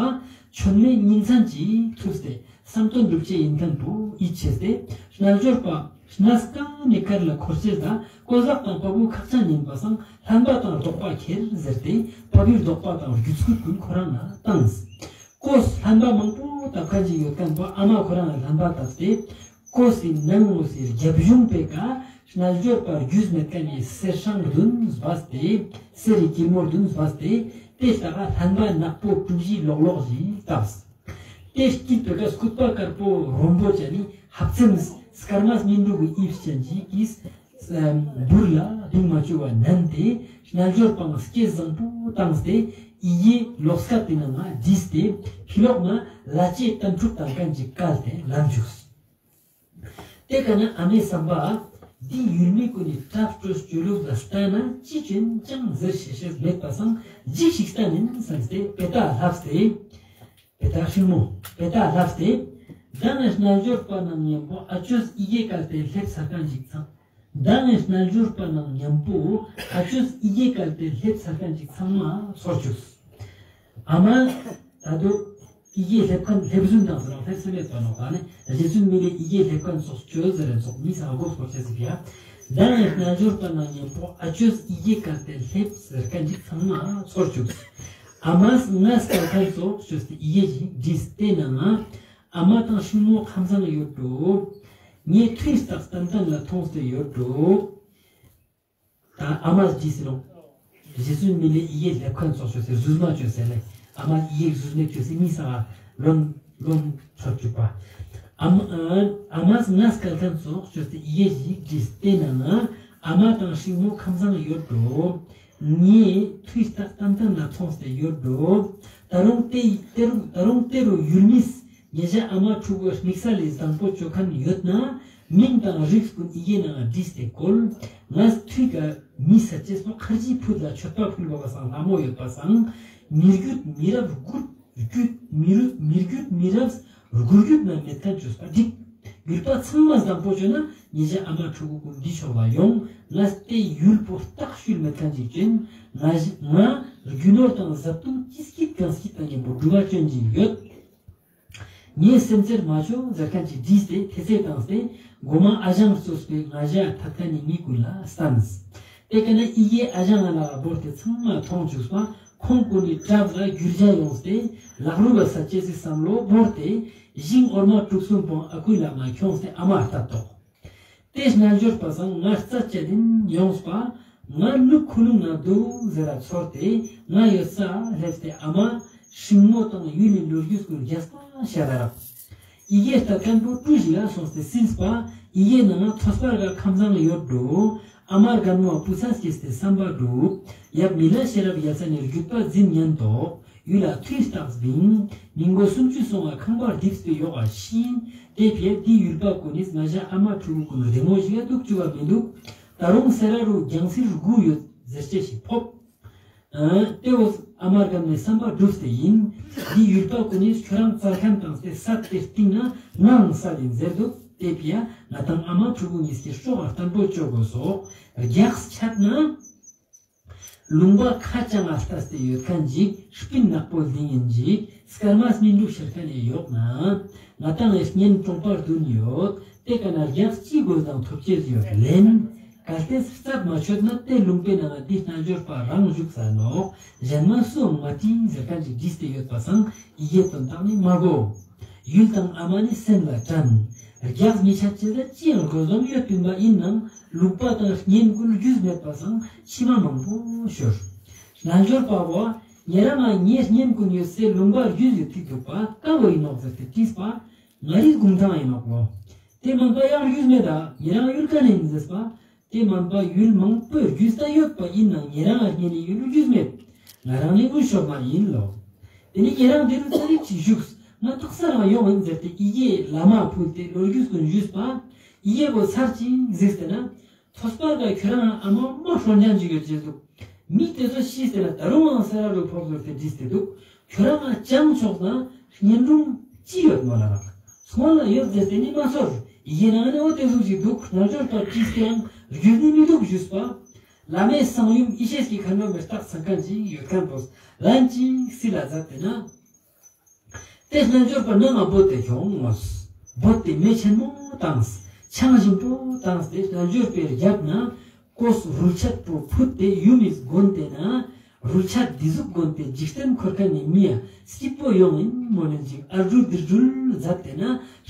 མཆོད་མེ་ཉིན་མཚན་གྱིས་ཐུབ་སྟེ། བསམ་དོན་འགྲུབ་ཅེས་ཡིན་མཁན་པོ་ཡིད་ཆེས་ཏེ། རྣལ་འབྱོར་པ། གནས་གང་ནས་གར་ལ་འཁོར་ཅེས་དང་ཀོ་ཟག་དང་བ་སྤུ་ཁག་ཅན་ཡིན་པ་སང་ལྷན་པ་དང་རྡོག་པ་ཁྱེར་ཟེར་ཏེ་བ་སྤུའི་རྡོག་པ་དང་རྒྱུད་སྐུད་ཀུན་ཁོ་རང་ལ་བཏང་། ཀོས་ལྷན་པ་མང་པོ་བཏབ་མཁན་ཅིག་ཡོད་མཁན་པོ་ཨ་མ་ཁོ་རང་ལ་ལྷན་པ་བཏབ་སྟེ་ཀོས་སི་ནང་ངོས་སི་རྒྱབ་གཞུང་པའི་ཀ་རྣལ་འབྱོར་པ་རྒྱུས་མེད་མཁན་ནི་གསེར་སྲང་བདུན་སྦས་ཏེ་གསེར་རི་ཀིར་མོ་བདུན་སྦས་ཏེ་དེ་ལྟ་ག་ལྷན་པ་ནག་པོ་དྲུག་བཞི་ལོག་ལོག་ཞིག་བཏབས། དེ་དཀྱིལ་པའི་ཀ་སྐུད་པ་དཀར་པོ་རོམ་པོ་ཅན་ནི་ཧབ་ཙེམ་སྐར་མ་སྨིན་དྲུག་གི་དབྱིབས་ཅན་ཞིག་གིས་འབུར་ལ་གདིང་མ་བཅུག་པ་མནན་ཏེ་རྣལ་འབྱོར་པའང་སྐྱེས་བཟང་པོ་བཏང་སྟེ་ཡི་གེ་ལོགས་ཀ་དེ་ནང་ང་བྲིས་ཏེ་ཕི་ལོག་ན་ལ་ལྕེ་དམ་ཕྲུག་དང་མཁན་ཅིག་བཀལ་ཏེ་ལམ་བཅུགས། དེ་ཀ་ན་ཨ་མའི་བསམ་པ། འདི་ཡུལ་མི་ཀུན་ནི་གྲབས་སྤྲོས་སྤྱོད་ལུགས་ལ་ལྟ་ན་ཅི་ཅོན་ཅང་ཟེར་ཤེས་ཤེས་མེད་པ་སང་འཇིགས་ཤིག་ལྟ་ནིན་བསམས་ཏེ་དཔེ་ལྟ་ལྷབས་ཏེ། དཔེ་ལྟ་ཧྲིང་མོ་དཔེ་ལྟ་ལྷབས་ཏེ། ད་ནི་རྣལ་འབྱོར་པ་ནང་མཉམ་པོ་ཨ་ཅོས་ཡི་གེ་བཀལ་ཏེ་སླེབས་ཚར་མཁན་ཞིག་ཚང་། ད་ནི་རྣལ་འབྱོར་པ་ནང་མཉམ་པོ་ཨ་ཅོས་ཡི་གེ་བཀལ་ཏེ་སླེབས་ཚར་མཁན་ཞིག་ཚང་མ་ཚོར་བཅུག་ཨ་མ། ད་དུ་ཡི་གེ་སླེབས་མཁན་སླེབས་ཟུན་དང་ཟེར་རོ་སླེབས་སེ་མེད་པ་ནོག་ད་ནི་རྗེ་བཙུན་མི་ལའི་ཡི་གེ་སླེབས་མཁན་ཚོགས་ཅོས་ཟེར་རེ་ཚོགས་མི་ས་གོ་སྐོར་ཅེས་ཟིག་ཡ། ད་ནི་རྣལ་འབྱོར་པ་ནང་མཉམ་པོ་ཨ་ཅོས་ཡི་གེ་བཀལ་ཏེ་སླེབས་ཟེར་མཁན་ཅིག་ཚང་མ་ཚོར་བཅུག་ཨ་མས་ང་སྐལ་མཁན་ཚོགས་ཅོས་ཏེ་ཡི་གེ་ཞིག་བྲིས་ཏེ་ནང་ང་ཨ་མ་དང་ཤིང་མོ་ཁམས་བཟང་ཡོད་འགྲོ། ངའི་ཐུགས་རྟགས་ཏན་ཏན་ལ་མཐོང་སྟེ་ཡོད་འགྲོ། ད་ཨ་མས་བྲིས་སེ་ནོག་རྗེ་བཙུན་མི་ལའི་ཡི་གེ་སླེབས་མཁན་ཚོགས་ཅོས་ཏེ་ཟུར་མ་ཅོས་སེ་ལེ། ཨ་མས་ཡི་གེ་ཟུར་མེད་ཅོས་སེ་མི་ས་ལོན་ལོན་ཚོར་བཅུག་པ། ཨ་མ་ཨ་མས་ང་སྐལ་མཁན་ཚོགས་ཅོས་ཏེ་ཡི་གེ་ཞིག་བྲིས་ཏེ་ནང་ང་ཨ་མ་དང་ཤིང་མོ་ཁམས་བཟང་ཡོད་འགྲོ། ངའི་ཐུའི་རྟགས་ཏན་ཏན་ལ་མཐོང་སྟེ་ཡོད་འགྲོ། ད་རུང་ཏེ་ཏེ་རུ་ད་རུང་ཏེ་རུ་ཡུལ་མིས་ཉེ་ཞ་ཨ་མ་ཕྲུ་གུ་དམིགས་བསལ་ལས་བཟང་པོ་ཅོ་མཁན་ཡོད་ན་མིང་དང་རིགས་ཀུན་ཡི་གེ་ནང་བྲིས་ཏེ་བཀོལ། ངས་ཐུའི་ཀ་མི་སད་ཅེས་པོ་ཁར་ཇི་ཕུད་ལ་མཆོད་པ་ཕུལ་བ་བ་སང་ལ་མོ་ཡོད་པ་སང་མི་རྒྱུད་མི་རབས་རྒུད་རྒྱུད་མི་རུ་མི་རྒྱུད་མི་རབས་རྒུད་རྒྱུད་ན་མེད་མཁན་ཅོས་པ་འགྲིག། ཡུལ་པ་ཚང་མ་བཟང་པོ་ཅོས་ན་ཉེ་ཞ་ཨ་མ་ཕྲུ་གུ་ཀུན་འདི་ཕྱོགས་ལ་ཡོང་། ངས་ཏེ་ཡུལ་པོ་རྟགས་ཤུལ་མེད་མཁན་ཅིག་ཅོ་ཨིན། ང་ང་རྒྱུ་ནོར་དང་བཟའ་བཏུང་ཅི་སྐྱིད་གང་སྐྱིད་དང་ཉམ་པོ་སྒྲུབ་པ་ཅོ་ཨིན་ཅིག་ཡོད། ངའི་སེམས་ཚེར་མ་ཅོ་ཟེར་མཁན་ཅིག་བྲིས་ཏེ་ཐེ་ཚེ་བཏང་སྟེ་མགོ་མ་ཨ་ཞང་གཙོས་པའི་ང་ཞ་ཐད་ཀ་ནི་མི་ཀུན་ལ་སྟན། ཏེ་ཀ་ན་ཡི་གེ་ཨ་ཞང་ང་ལ་བོར་ཏེ་ཚང་མ་མཐོང་བཅུག་པ་ཁོང་ཀུན་ནི་གྲབས་ལ་འགྱུར་བྱ་ཡོངས་ཏེ་ལག་རུ་བ་ས་ཅེས་སི་བསམ་བློ་བོར་ཏེ་ཞིང་འོར་མ་དྲུག་གསུམ་པོ་ཨ་ཁུའི་ལག་ན་ཁྱོངས་ཏེ་ཨ་མ་ལྟ་ཏོག། ཏེ་རྣལ་འབྱོར་པ་སང་ང་རྩ་བཅད་དིན་ཡོངས་པ་ང་ནུབ་ཁུ་ནུ་ན་འདུག་ཟེར་ར་ཚོར་ཏེ་ང་ཡོད་ས་སླེབས་ཏེ་ཨ་མ་ཤིང་མོ་དང་ཡུལ་ནི་ལོ་རྒྱུས་ཀུན་རྒྱས་པ་བཤད་ད་རག། ཡི་གེ་ལྟ་མཁན་པོ་ཀྲུ་ཞིག་ལ་སོང་སྟེ་སིལ་པ་ཡི་གེ་ནང་ཐོས་པར་ག་ཁམས་བཟང་ཡོད་འགྲོ། ཨ་མ་རྒན་མོ་བུ་ཚ་སྐྱེས་ཏེ་བསམ་པ་སྒྲུབ། ཡབ་མི་ལ་ཤེས་རབ་ཡ་ས་ནས་རྒྱུད་པ་འཛིན་ཉན་ཏོ། ཡུལ་ལ་ཐུའི་རྟགས་བིང་། མི་མགོ་སུམ་ཅུ་སོང་བ་ཁང་པ་རྡིབས་པའི་ཡོག་ག་ཤིན། ཏེ་ཕིའ་འདི་ཡུལ་པ་ཀུན་ནིས་ང་ཞ་ཨ་མ་ཕྲུ་གུ་ཀུན་རི་མོ་ཞིག་ཡ་འདུག་བཅུག་ག་མི་འདུག། ད་རུང་སེ་ར་རུ་རྒྱང་སིལ་དགུ་ཡོད་ཟེར་ཅེས་ཤིག་ཕོབ། ཨ་ཏེ་བོ་ཨ་མ་རྒན་མོའི་བསམ་པ་འགྲུབ་སྟེ་ཨིན། འདི་ཡུལ་པ་ཀུན་ནིས་ཁྱོ་རང་རྩར་ཁན་བཏང་སྟེ་སད་དེ་སྟིང་ན་ངའང་སད་ཨིན་ཟེར་འདུག། ཏེ་ཕིའ་ང་དང་ཨ་མ་ཕྲུ་གུ་གཉིས་ཀྱི་སྲོག་ཨ་བརྟན་པོ་ཅོ་དགོས་སོག། རྒྱགས་ཆད་ན་ལུང་པ་ཁ་བྱང་ང་ལྟས་ཏེ་ཡོད་མཁན་ཅིག་སྤིན་ནག་པོ་ལྡིང་ཨིན་ཅིག་སྐར་མ་སྨིན་དྲུག་ཤར་མཁན་ཡོད་ན་ང་དང་ངི་གཉེན་གྲོང་པར་བདུན་ཡོད། ཏེ་ཀ་ན་རྒྱགས་ཅི་དགོས་དང་ཐོབ་ཅེས་ཡོད་ལན། གལ་ཏེ་རྩད་མ་ཆོད་ན་ཏེ་ལུང་པའི་ནང་ང་འདི་རྣལ་འབྱོར་པ་རང་བཞུགས་ས་ནོག། གཞན་མ་སུའང་མ་དྲིས་ཟེར་མཁན་ཅིག་བྲིས་ཏེ་ཡོད་པ་སང་ཡི་གེ་དོན་དག་ནི་མ་གོ། ཡུལ་དང་ཨ་མ་ནི་སེམས་ལ་དྲན། རྒྱགས་མི་ཆད་ཅེས་ལ་ཅི་ཡང་དགོས་ལོང་ཡོད་པིན་པ་ཨིན་ནང་ལུང་པ་དང་གཉེན་ཀུན་རྒྱུས་མེད་པ་སང་ཕྱི་མ་མང་པོ་ཤོར། རྣལ་འབྱོར་པ་བོ་ཉེ་རང་ང་ངའི་གཉེན་ཀུན་ཡོད་སའི་ལུང་པ་རྒྱུས་ཡོད་ཐིག་འདུག་པ་ཀ་བོ་ཨིན་ནོག་ཟེར་ཏེ་དྲིས་པ། ང་རིག་གུང་ཐང་ཨིན་ནོག་ལོ། ཏེ་མན་པ་ཡང་རྒྱུས་མེད་ད་ཉེ་རང་ཡུལ་ཀ་ནས་ཨིན་ཟེར་པ། ཏེ་མན་པ་ཡུལ་མང་པོའི་རྒྱུས་ད་ཡོད་པ་ཨིན་ནང་ཉེ་རང་ང་གཉེན་ནི་ཡུལ་རྒྱུས་མེད། ང་རང་ནི་དབུས་ཕྱོགས་མ་ཨིན་ལོ། ཏེ་ནི་ཉེ་རང་འདི་རུ་ཚ་རིག་ཅིག་བཞུགས་ང་ཏོག་ས་རང་ཡོང་ཨིན་ཟེར་ཏེ་ཡི་གེ་ལ་མ་ཕུལ་ཏེ་ལོ་རྒྱུས་ཀུན་ཞུས་པ། ཡི་གེ་བོ་ཚར་ཅིག་གཟིགས་ཏེ་ན། ཐོས་པ་ག་ཁྱོ་རང་ཨ་མ་མ་ཧྲོན་ཅན་ཅིག་ཡོད་ཅེས་འདུག། མི་ཏེ་ཚོ་ཤི་སྟེ་ན་ད་རུང་ཡང་ས་ར་རུ་ཕོབ་ཟེར་ཏེ་བྲིས་ཏེ་འདུག། ཁྱོ་རང་ང་ཅང་ཆོག་ན་གཉེན་དྲུང་ཅི་ཡོད་མོལ་ལ་རག། སྔོན་ལ་ཡོད་ཟེར་ཏེ་ནི་མ་ཚོར། ཡི་གེ་ནང་ནི་འོ་ཏེ་ཟུག་ཅིག་འདུག། རྣལ་འབྱོར་པ་དྲིས་ཏེ་ཡང་རྒྱུས་ནི་མི་འདུག་ཞུས་པ། བླ་མའི་གསང་ཡུམ་ཡེ་ཤེས་ཀྱི་མཁའ་འགྲོ་མའི་རྟགས་ཚང་མཁན་ཅིག་ཡོད་མཁན་པོས་ལན་ཅིག་སིལ་ལ་མཛད་དེ་ན། ཏེ་རྣལ་འབྱོར་པ་ནང་ང་བོས་ཏེ་ཁྱོངས་མོལ། བོས་ཏེ་མེ་ཆེན་མོ་བཏངས། ཆང་ཞིམ་པོ་བཏངས་ཏེ་རྣལ་འབྱོར་པའི་རྒྱབ་ན་གོས་རུལ་ཆད་པོ་ཕུད་དེ་ཡུམ་མིས་གོན་ཏེ་ན། རུལ་ཆད་འདི་ཟུག་གོན་ཏེ་འཇིག་རྟེན་འཁོར་མཁན་ནི་མི་ཡ་སྐྱིད་པོ་ཡོང་ཨིན་མོལ་ལན་ཅིག་ཨ་རུ་དིར་རུལ་མཛད་དེ་ན་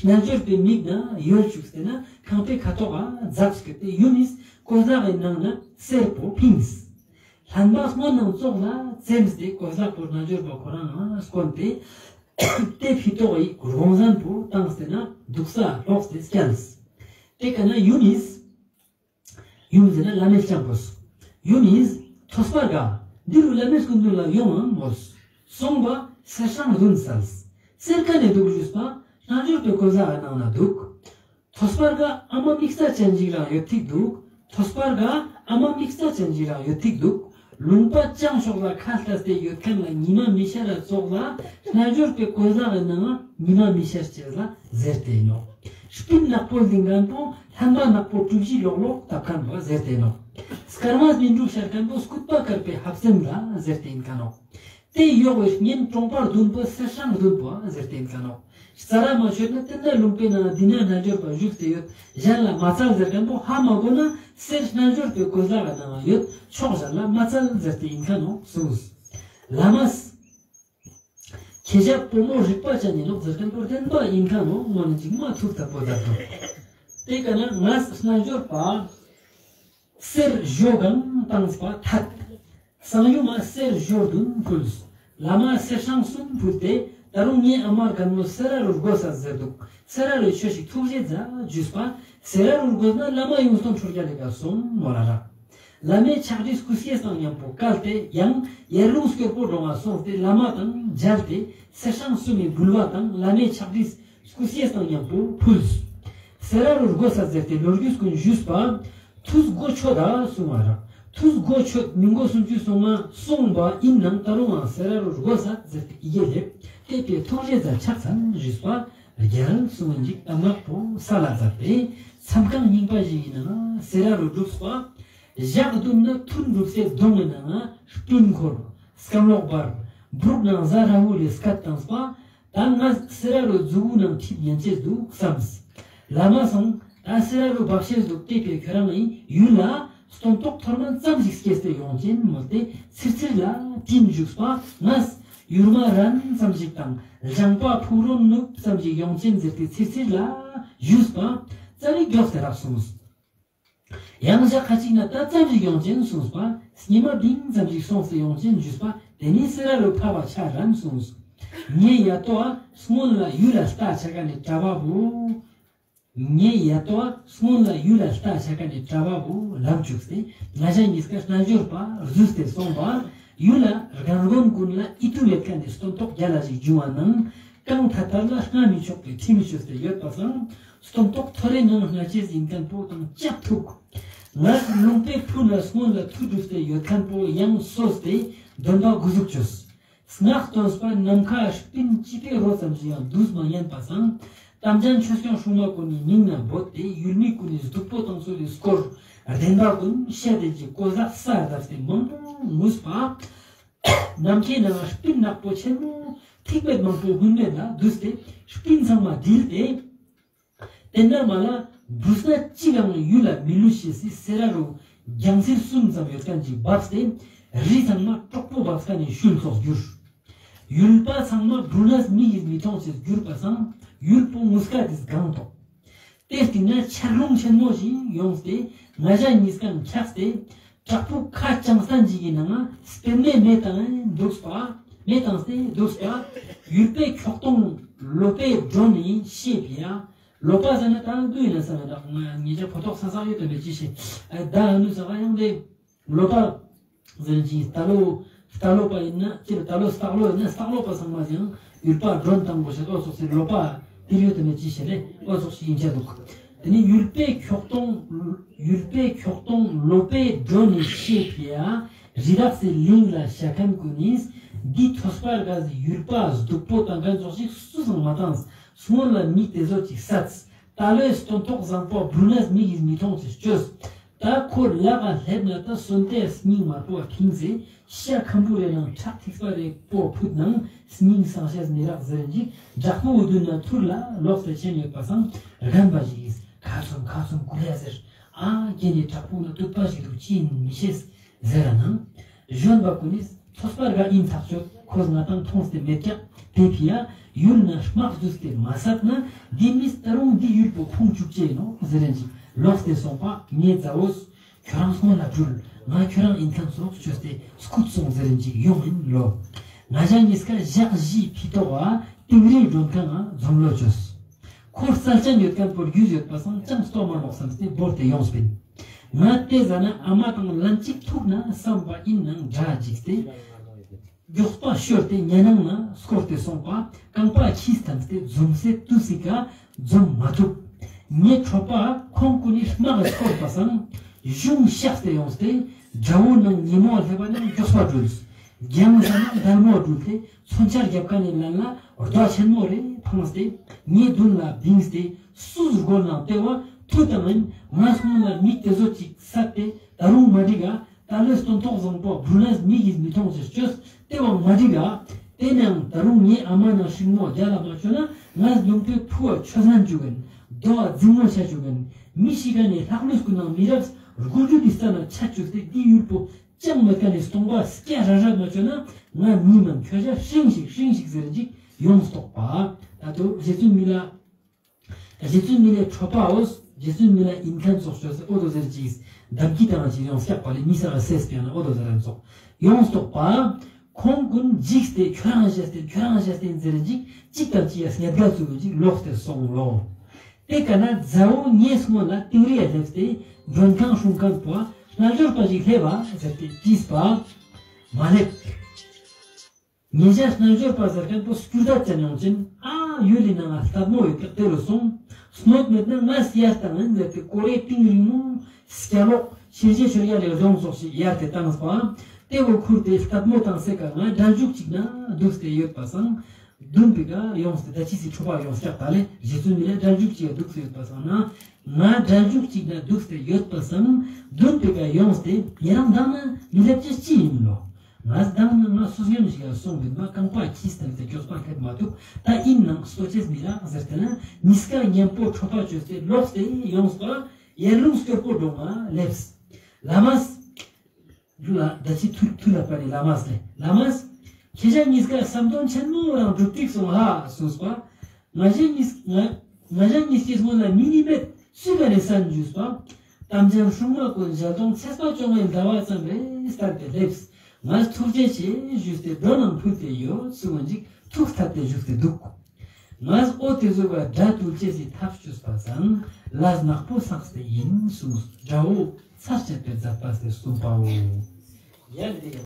རྣལ་འབྱོར་པའི་མིག་ན་ཡོལ་བཅུག་སྟེ་ན་ཁང་པའི་ཁ་ཐོག་ག་འཛག་སྐྱོད་དེ་ཡུམ་མིས་གོས་ལག་གི་ནང་ན་གསེར་པོ་ཕིངས། ལྷན་པ་སྔོན་ནང་ཙོགས་ལ་བཙེམས་ཏེ་གོས་ལག་པོ་རྣལ་འབྱོར་པ་ཁོ་རང་ང་སྐོན་ཏེ། ཏེ་ཕི་ཏོག་གི་རོང་ཟན་པོ་བཏང་སྟེ་ན་དུག་ས་ལོག་སྟེ་སྐྱལས། ཏེ་ཀ་ན་ཡུམ་མིས། ཡུམ་ཟེར་ན་བླ་མའི་སྤྱང་པོས། ཡུམ་མིས་ཐོས་པར་ག་འདི་རུ་བླ་མའི་སྐུ་མདུན་ལ་ཡོང་ངམ་མོལ། སོང་བ་གསེར་སྲང་བདུན་སལ། གསེར་ཀ་ནས་འདུག་ཞུས་པ་རྣལ་འབྱོར་པའི་གོས་ལག་གི་ནང་ན་འདུག། ཐོས་པར་ག་ཨ་མ་དམིགས་བསལ་ཅན་ཞིག་རང་ཡོད་ཐིག་འདུག། ཐོས་པར་ག་ཨ་མ་དམིགས་བསལ་ཅན་ཞིག་རང་ཡོད་ཐིག་འདུག། ལུང་པ་བྱང་ཕྱོགས་ལ་ཁ་ལྟས་ཏེ་ཡོད་མཁན་ལ་ཉི་མ་མི་ཤར་ར་ཙོགས་ལ་རྣལ་འབྱོར་པའི་གོས་ལག་གི་ནང་ང་ཉི་མ་མི་ཤར་ཅེས་ལ་ཟེར་ཏེ་ཨིན་ནོག། སྤུན་ནག་པོ་ལྡིང་མཁན་པོ་ལྷན་པ་ནག་པོ་གྲུ་བཞི་ལོག་ལོག་བཏབ་མཁན་པོ་ཟེར་ཏེ་ཨིན་ནོག། སྐར་མ་སྨིན་དྲུག་ཤར་མཁན་པོ་སྐུད་པ་དཀར་པོའི་ཧབ་སེམས་ལ་ཟེར་ཏེ་ཨིན་མཁན་ནོག། ཏེ་ཡོག་གི་གཉེན་གྲོང་པ་བདུན་པོ་གསེར་སྲང་བདུན་པོ་ཟེར་ཏེ་ཨིན་མཁན་ནོག། རྩ་ལ་མ་ཆོད་ན་ཏེ་ནེ་ལུང་པའི་ནང་འདི་ན་རྣལ་འབྱོར་པ་བཞུགས་ཏེ་ཡོད། གཞན་ལ་མ་སྩལ་ཟེར་མཁན་པོ་ཧ་མ་གོ་ན་གསེར་རྣལ་འབྱོར་པའི་གོས་ལག་གི་ནང་ཡོད། ཕྱོགས་གཞན་ལ་མ་སྩལ་ཟེར་ཏེ་ཨིན་མཁན་ནོག་གསུངས། བླ་མས། ཁྱེད་ཅག་བུ་མོ་རིག་པ་ཅན་ཨིན་ནོག་ཟེར་མཁན་པོ་བདེན་པ་ཨིན་མཁན་ནོག་མོལ་ལན་ཅིག་མ་ཐུགས་དམ་པོ་མཛད་དོ། ཏེ་ཀ་ན་ངས་རྣལ་འབྱོར་པ། གསེར་ཞོ་གང་བཏང་པ་ཐད། གསང་ཡུམ་མ་གསེར་ཞོ་བདུན་ཕུལ། བླ་མ་གསེར་སྲང་གསུམ་ཕུལ་ཏེ་ད་རུང་ངའི་ཨ་མ་རྒན་མོ་སེ་ར་རུ་དགོས་ས་ཟེར་འདུག། སེ་ར་རུ་ཆོས་ཤིག་ཐུགས་རྗེ་མཛད་ཞུས་པ། སེ་ར་རུ་དགོས་ན་བླ་མ་ཡུམ་སྟོན་ཁྲོ་རྒྱལ་ལི་ཀ་སོང་མོལ་ལ་རག། བླ་མའི་ཕྱག་བྲིས་སྐུ་སྐྱེས་དང་མཉམ་པོ་བཀལ་ཏེ་ཡང་ཡར་ཀླུང་སྐྱོར་པོ་འགྲོ་བ་སོང་སྟེ་བླ་མ་དང་མཇལ་ཏེ་གསེར་སྲང་གསུམ་མི་འབུལ་བ་དང་བླ་མའི་ཕྱག་བྲིས་སྐུ་སྐྱེས་དང་མཉམ་པོ་ཕུལ། སེ་ར་རུ་དགོས་ས་ཟེར་ཏེ་ལོ་རྒྱུས་ཀུན་ཞུས་པ། ཐུགས་དགོས་ཆོད་ད་གསུང་བ་རག་ཐུགས་དགོས་ཆོད་མི་མགོ་སུམ་ཅུ་སོང་ང་སོང་བ་ཡིན་ནང་ད་རུང་ང་སེ་ར་རུ་དགོས་ས་ཟེར་ཏེ་ཡི་གེ་ལེབ་དེ་པའི་ཐུགས་རྗེ་ཛ་ཕྱག་འཚལ་ཞུས་པ། རྒྱལ་གསུང་བ་འཇིག་གཏམ་ངག་པོ་ས་ལ་ཛད་དེ་མཚམས་ཁང་རྙིང་པ་ཞིག་ཡིན་ནང་སེ་ར་རུ་བསྒྲུབས་པ། ཞག་བདུན་ན་ཐུན་གྲུབ་སའི་གདོང་ངི་ནང་ང་སྤྲིན་འཁོར། སྐམ་ལོག་འབར། འབྲུག་ནང་གཟའ་ར་ཧུ་ལི་སྐད་བཏངས་པ། ད་ང་སེ་ར་རུ་མཛུ་གུ་ནང་ཁྲིད་ཉན་ཅེས་འདུག་བསམས། བླ་མ་སང་ད་སེ་ར་རུ་བབས་ཤེས་འདུག་དེ་པའི་ཁྱོད་རང་ངི་ཡུལ་ལ་སྟོན་ཐོག་ཐོར་མ་ཙམ་ཞིག་སྐྱེས་ཏེ་ཡོང་ཅན་མོལ་ཏེ་ཚིར་ཚིར་ལ་དྲིན་བཞུགས་པ། ངས་ཡུར་མ་རན་ཙམ་ཞིག་དང་ལྗང་པ་ཕུག་རོན་ནུབ་ཙམ་ཞིག་ཡོང་ཅན་ཟེར་ཏེ་ཚིར་ཚིར་ལ་ཞུས་པ། རྩ་བའི་མགྱོགས་ཏེ་རག་སོང་། ཡང་ཞག་ཁ་ཅིག་ན་ད་ཙམ་ཞིག་ཡོང་ཅན་གསུངས་པ། སྙེ་མ་བིང་ཙམ་ཞིག་སོང་སྟེ་ཡོང་ཅན་ཞུས་པ། དེ་ནི་སེ་ར་རུ་ཕ་བ་ཆ་རན་གསུངས། ངའི་ཡ་ཏོ་ཨ་སྔོན་ལ་ཡུལ་ལ་ལྟ་ཆ་ཀ་ནི་གྲྭ་བ་བོ། ངའི་ཡ་ཏོ་ཨ་སྔོན་ལ་ཡུལ་ལ་ལྟ་ཆ་ཀ་ནི་གྲྭ་བ་བོ་ལབ་བཅུག་སྟེ་ང་ཞ་གཉིས་ཀ་རྣལ་འབྱོར་པ་རྫུས་ཏེ་སོང་བ། ཡུལ་ལ་རྒན་རྒོན་ཀུན་ལ་ཨི་ཏུ་ལེད་ཀ་ནི་སྟོན་ཐོག་རྒྱ་ལ་ཞིག་བྱུང་བ་ནང་། རྐང་ཐ་ཐར་ལ་སྔ་མི་ཆོག་པའི་ཁྲིམས་ཞུས་ཏེ་ཡོད་པ་སང་། སྟོན་ཐོག་ཐོ་རེ་ནང་སྔ་ཆེས་ཡིན་མཁན་པོ་དང་ལྕགས་ཐུག་ང་ལུང་པའི་ཕུ་ལ་སྔོན་ལ་ཐུག་གྲུབ་སྟེ་ཡོད་མཁན་པོ་ཡང་སོས་ཏེ་འདོན་པ་དགུ་ཟུག་བཅོས། སྔགས་འདོན་པ་ནམ་མཁའ་སྤྲིན་བཅུ་པའི་རོ་ཙམ་ཞིག་ཡང་བསྡུས་མ་ཉན་པ་སང་། གཏམ་ཅན་ཆོས་སྐྱོང་སྲུང་མ་ཀུན་ནི་མིང་ན་འབོད་དེ་ཡུལ་མི་ཀུན་ནི་སྡུག་པོ་དང་ཚོ་ལས་སྐོར། བདེན་པ་ཀུན་བཤད་དེ་ཀྱི་གོ་ཟག་ས་བརྡབས་ཏེ་མང་པོ་ངུས་པ། ནམ་མཁའི་ནང་སྤྲིན་ནག་པོ་ཆེན་མོ་ཐིག་མེད་མང་པོ་སྔོན་མེད་ལ་བསྡུས་ཏེ་སྤྲིན་ཚང་མ་བསྒྲིལ་ཏེ། དེ་ན་མ་ལ་བུ་སྣ་གཅིག་ལའང་ཡུལ་ལ་མི་ལུས་ཤེས་སི་སེ་ར་རུ་རྒྱང་ཚིར་གསུམ་ཙམ་ཡོད་མཁན་ཅིག་བབས་ཏེ་རི་ཚང་མ་གྲོག་པོ་བབས་མཁན་ནི་ཤུལ་ཙོགས་གྱུར། ཡུལ་པ་ཚང་མ་བུ་སྣ་མིག་གིས་མི་མཐོང་ཅེས་གྱུར་པ་སང་ཡུལ་པོ་ངུས་ཀ་དེས་གང་ཐོག་དེ་སྟིང་ན་ཆར་རླུང་ཆེན་མོ་ཞིག་ཡོངས་ཏེ་ང་ཞ་གཉིས་ཀ་འཁྱགས་ཏེ་བྲག་ཕུག་ཁ་བྱང་སྟན་ཅིག་གི་ནང་ང་སྤེན་མེ་མེ་བཏང་འདུག་པ། མེ་བཏང་སྟེ་འདུག་པ། ཡུལ་པའི་ཁྱོག་སྟོང་ལོ་པའི་སྒྲོན་ནི་ཤེས་པ་ཡ། ལོ་པ་ཟེར་ན་ད་འདུག་ཡིན་ན་ས་མེད་ད་ང་ཉེ་ཆ་ཕོ་ཏོག་ས་ས་ཡོད་དོ་མེད་ཅི་ཤེས། ཨ་ད་ཨ་ནུ་ས་ག་ཡང་དེ། ལོ་པ་ཟེར་ཅི་རྟ་ལོ། རྟ་ལོ་པ་ཡིན་ན་ཅི་རྟ་ལོ་སྟག་ལོ་ཡིན་ན་སྟག་ལོ་པ་ཚང་མ་ཡང་ཡུལ་པ་སྒྲོན་བཏང་དགོས་ཤེས་ཨོ་ཙོགས་སི་ལོ་པ་དེ་ཡོད་དོ་མེད་ཅི་ཤེས་ལེ་ཨོ་ཙོགས་ཤིག་ཡིན་ཆ་འདུག་དེ་ནི་ཡུལ་པའི་ཁྱོག་སྟོང་ཡུལ་པའི་ཁྱོག་སྟོང་ལོ་པའི་སྒྲོན་ནི་ཤེས་པ་ཡ། རི་དྭགས་སི་གླིང་ལ་ཞ་ཁན་ཀུན་ནིས་འདི་ཐོས་པར་དགའ་ཟི་ཡུལ་པ་སྡུག་པོ་བཏང་མཁན་ཙོགས་ཤིག་སུ་སང་མ་བཏང་། སྔོན་ལ་མི་དེ་ཚོ་ཅིག་བསད། ད་ལོའི་སྟོན་ཐོག་བཟང་པོ་བུ་སྣ་མིག་གིས་མི་མཐོང་ཅེས་བཅོས། ད་ཁོ་ལག་ག་སླེབས་ན་ད་སོན་ཏེ་སྙིང་དམར་པོ་ཐིང་སེ་ཤ་ཁམ་བུ་རེ་ནང་ཁྲག་ཐིགས་པ་རེ་པོ་ཕུད་ནང་སྙིང་སང་ཤེས་མི་རག་ཟེར་ཅིག་བྲག་ཕུག་འུ་དུ་ན་ཐུར་ལ་ལོག་སྟེ་ཆེན་ཡོད་པ་སང་རྒན་པ་ཞིག་གིས་ཁ་ཚུམ་ཁ་ཚུམ་ཀུ་ལེ་ཟེར། ཨ་ཁྱེད་ནི་བྲག་ཕུག་ན་སྟུག་པ་ཞིག་འདུག་ཅི་ཡིན་མི་ཤེས། ཟེར་ར་ནང་། གཞོན་པ་ཀུན་ནི་ཐོས་པར་དགའ་ཡིན་ཐག་ཆོད་ཁོས་ང་དང་མཐོང་སྟེ་མེད་ཀྱག་དེ་ཕི་ཡ་ཡུལ་ན་དམག་བསྡུས་ཏེ་མ་བསད་ན་འདི་མིས་ད་རུང་འདི་ཡུལ་པོ་ཕུང་བཅུག་ཅེས་ཡིན་ནོ་ཟེར་རན་ཅིག་ལོག་སྟེ་སོང་པ་ངའི་མཛའ་བོས། ཁྱོད་རང་སྔོན་ལ་འགྲུལ། ང་ཁྱོད་རང་ཡིན་མཁན་ཙོགས་བཅོས་ཏེ་སྐུད་སོང་ཟེར་རན་ཅིག་ཡོང་ཡིན་ལོ། ང་ཞ་གཉིས་ཀ་ཞག་བཞི་ཕི་ཏོག་བ་ཏིང་རིའི་མགྲོན་ཁང་ང་འཛོམས་ལོ་བཅོས། ཁོ་རྩལ་ཅན་ཡོད་མཁན་པོ་རྒྱུས་ཡོད་པ་སང་ཅང་སྟོ་མ་མོག་བསམ་སྟེ་བོར་ཏེ་ཡོངས་པིན། ང་དེ་ཟ་ན་ཨ་མ་དང་ལན་གཅིག་ཐུག་ན་བསམ་པ་ཡིན་ནང་འདྲ་འཇིགས་ཏེ། མགྱོགས་པ་ཤོར་ཏེ་ཉ་ནང་ན་སྐོར་ཏེ་སོང་པ་རྐང་པ་ཁྱིས་བསྡམས་ཏེ་འཛོམས་སེ་དུས་སི་ཀ་འཛོམས་མ་ཐུབ། ངའི་གྲོགས་པ་ཁོང་ཀུན་ནི་དམག་གི་སྐོར་པ་སང་གཞུང་གཤགས་ཏེ་ཡོངས་ཏེ་དགྲ་བོ་ནང་ཉེ་མོ་སླེབས་པ་ན་མགྱོགས་པ་འགྲུལ། རྒྱང་ས་ན་དལ་མོ་འགྲུལ་ཏེ། མཚོན་ཆ་རྒྱབ་ཁ་ནས་ལན་ལ་རྡོ་ཆེན་མོ་རེ་འཕངས་ཏེ་ངའི་མདུན་ལ་བིངས་ཏེ་སུས་རྒོལ་ནང་ལྟེ་བ་མཐུ་བཏང་ཡིན། ང་སྔོན་ལ་མི་དེ་ཚོ་ཅིག་བསད་དེ་ད་རུང་མ་འགྲིག་ག་ད་ལོའི་སྟོན་ཐོག་བཟང་པོ་བུ་ནས་མིག་གིས་མི་མཐོང་ཅེས་བཅོས་ལྟེ་བ་མ་འགྲིག་ག་དེ་ནའང་ད་རུང་ངའི་ཨ་མ་ནང་ཤིང་མོ་རྒྱ་ལ་མ་བཅོས་ན་ང་ལུང་པའི་ཕུ་བ་ཆོས་ལན་བཅུག་གིན་རྡོ་བ་རྫིང་མོ་ཆ་བཅུག་གིན་མི་ཤི་ག་ནས་ལྷག་ལུས་ཀུན་ནང་མི་རབས་རྒུ་རྒྱུ་དི་ས་ན་ཆ་བཅུག་སྟེ་འདི་ཡུལ་པོ། ཅང་མེད་ཀ་ནས་སྟོང་པ་སྐྱ་ར་ར་མ་བཅོས་ན་ང་མི་མང་ཁྱོད་ཅག་ཧྲིང་ཞིག་ཧྲིང་ཞིག་ཟེར་ཅིག་ཡོངས་རྟོག་པ། ད་དུ་རྗེ་བཙུན་མི་ལ། རྗེ་བཙུན་མི་ལའི་གྲོགས་པའོ། རྗེ་བཙུན་མི་ལ་ཡིན་མཁན་ཙོགས་བཅོས་ཟེར་ཨོ་དོ་ཟེར་ཅིག་འདམ་གྱི་དང་ཅིག་ཡོངས་སྐྱག་པ་ལས་མི་ས་ལ་སེས་པའི་ན་ཨོ་དོ་ཟེར་རན་ཙོགས་ཡོངས་རྟོག་པ། ཁོང་ཀུན་འཇིགས་ཏེ་ཁྱོད་རང་བཞེས་ཏེ་ཁྱོད་རང་བཞེས་ཏེ་ཟེར་ཅིག་ཅིག་དང་ཅིག་ཡ་སྙད་ག་ཚུགས་ཅིག་ལོག་སྟེ་སོང་ལོ། དེ་ཀ་ན་མཛའ་བོ་ངའི་སྔོན་ལ་ཏིང་རི་ཡ་སླེབས་ཏེ་མགྲོན་ཁང་སྲུང་མཁན་པོ་ རྣལ་འབྱོར་པ་ཞིག་སླེབས་པ་ཟེར་ཏེ་དྲིས་པ། མ་སླེབས། ཉེ་ཞ་རྣལ་འབྱོར་པ་ཟེར་མཁན་པོ་སྐྱུར་དད་ཅན་ཡོང་ཅིན་ཨ་ཡུལ་ལི་ནང་ང་སྟབས་མོ་ཡོད་ཀྱག་དེ་ལོ་སོང་། སྣོད་མེད་ན་ངས་ཡར་བཏང་ཡིན་ཟེར་ཏེ་ཀོ་རེ་ཏིང་རིང་མོ་སྐྱ་ལོག་ཤེར་ཤེར་ཤོར་ཡ་ལེ་རྫོང་སོགས་ཤིག་ཡར་ཏེ་བཏང་སྤ། དེ་བོ་ཁུར་ཏེ་སྟབས་མོ་བཏང་སེ་ཀ་ང་སྒྲ་འཇུག་ཅིག་ན་འདུག་སྟེ་ཡོད་པ་སང་། བདུན་པའི་ཀ་ཡོངས་ཏེ་ད་ཅི་སི་ཁྲོ་པ་ཡོངས་ཀྱག་ད་ལེ་རྗེ་བཙུན་མི་ལ་སྒྲ་འཇུག་ཅིག་འདུག་སྟེ་ཡོད་པ་སང་ན། ང་སྒྲ་འཇུག་ཅིག་ན་འདུག་སྟེ་ཡོད་པ་སང་། བདུན་པའི་ཀ་ཡོངས་ཏེ་ཉེ་རང་མདང་ན་མི་སླེབས་ཅེས་ཅི་ཡིན་ནོ། ང་མདང་ན་ང་སོ་སྙོམས་ཤིག་ཡ་སོང་བིན་མ་རྐང་པ་ཁྱིས་བཏང་སྟེ་མགྱོགས་པ་སླེབས་མ་ཐུབ། ད་ཡིན་ནང་སོ་ཅེས་མི་རག་ཟེར་ཏེ་ན་ཉིས་ཀ་མཉམ་པོ་ཁྲོ་པ་བཅོས་ཏེ་ལོག་སྟེ་ཡོངས་པ་ཡར་ཀླུང་སྐྱོར་པོ་འགྲོ་ང་སླེབས། བླ་མས། ལུ་ལ་ད་ཅི་ཐུགས་ཐུགས་ལ་པ་ནི་བླ་མས་ལེ། བླ་མས། ཁྱེད་ཅག་གཉིས་ཀ་བསམ་དོན་ཆེན་མོ་རང་གྲུབ་ཏིག་སོང་ཧ་གསུངས་པ། ང་ཞ་གཉིས་ང་ང་ཞ་གཉིས་ཀྱི་སྔོན་ལ་མི་ནི་མེད་སུས་ག་ནས་སན་ཞུས་པ། དམ་ཅན་སྲུང་མ་ཀུན་ཞལ་གདོང་ཚེས་པ་བཅོ་ལྔའི་ཟླ་བ་ཙམ་རེ་ལྟར་ཏེ་སླེབས། ང་ཐུགས་རྗེ་ཆེ་ཞུས་ཏེ་འགྲོ་ནང་ཕུལ་ཏེ་ཡོད་ཚུལ་ངོ་ཅིག་ཐུགས་ཐད་དེ་བཞུགས་ཏེ་འདུག་ངས་འོ་དེ་ཟུག་ག་དགྲ་བཏུལ་ཅེས་སི་ཐབས་བཅོས་པ་སང་ལས་ནག་པོ་བསགས་ཏེ་ཡིན་གསུངས། དགྲ་བོ་ཚར་བཅད་པའི་མཛད་པ་སྟེ་གསུངས་པའོ། ཡ་ལེ།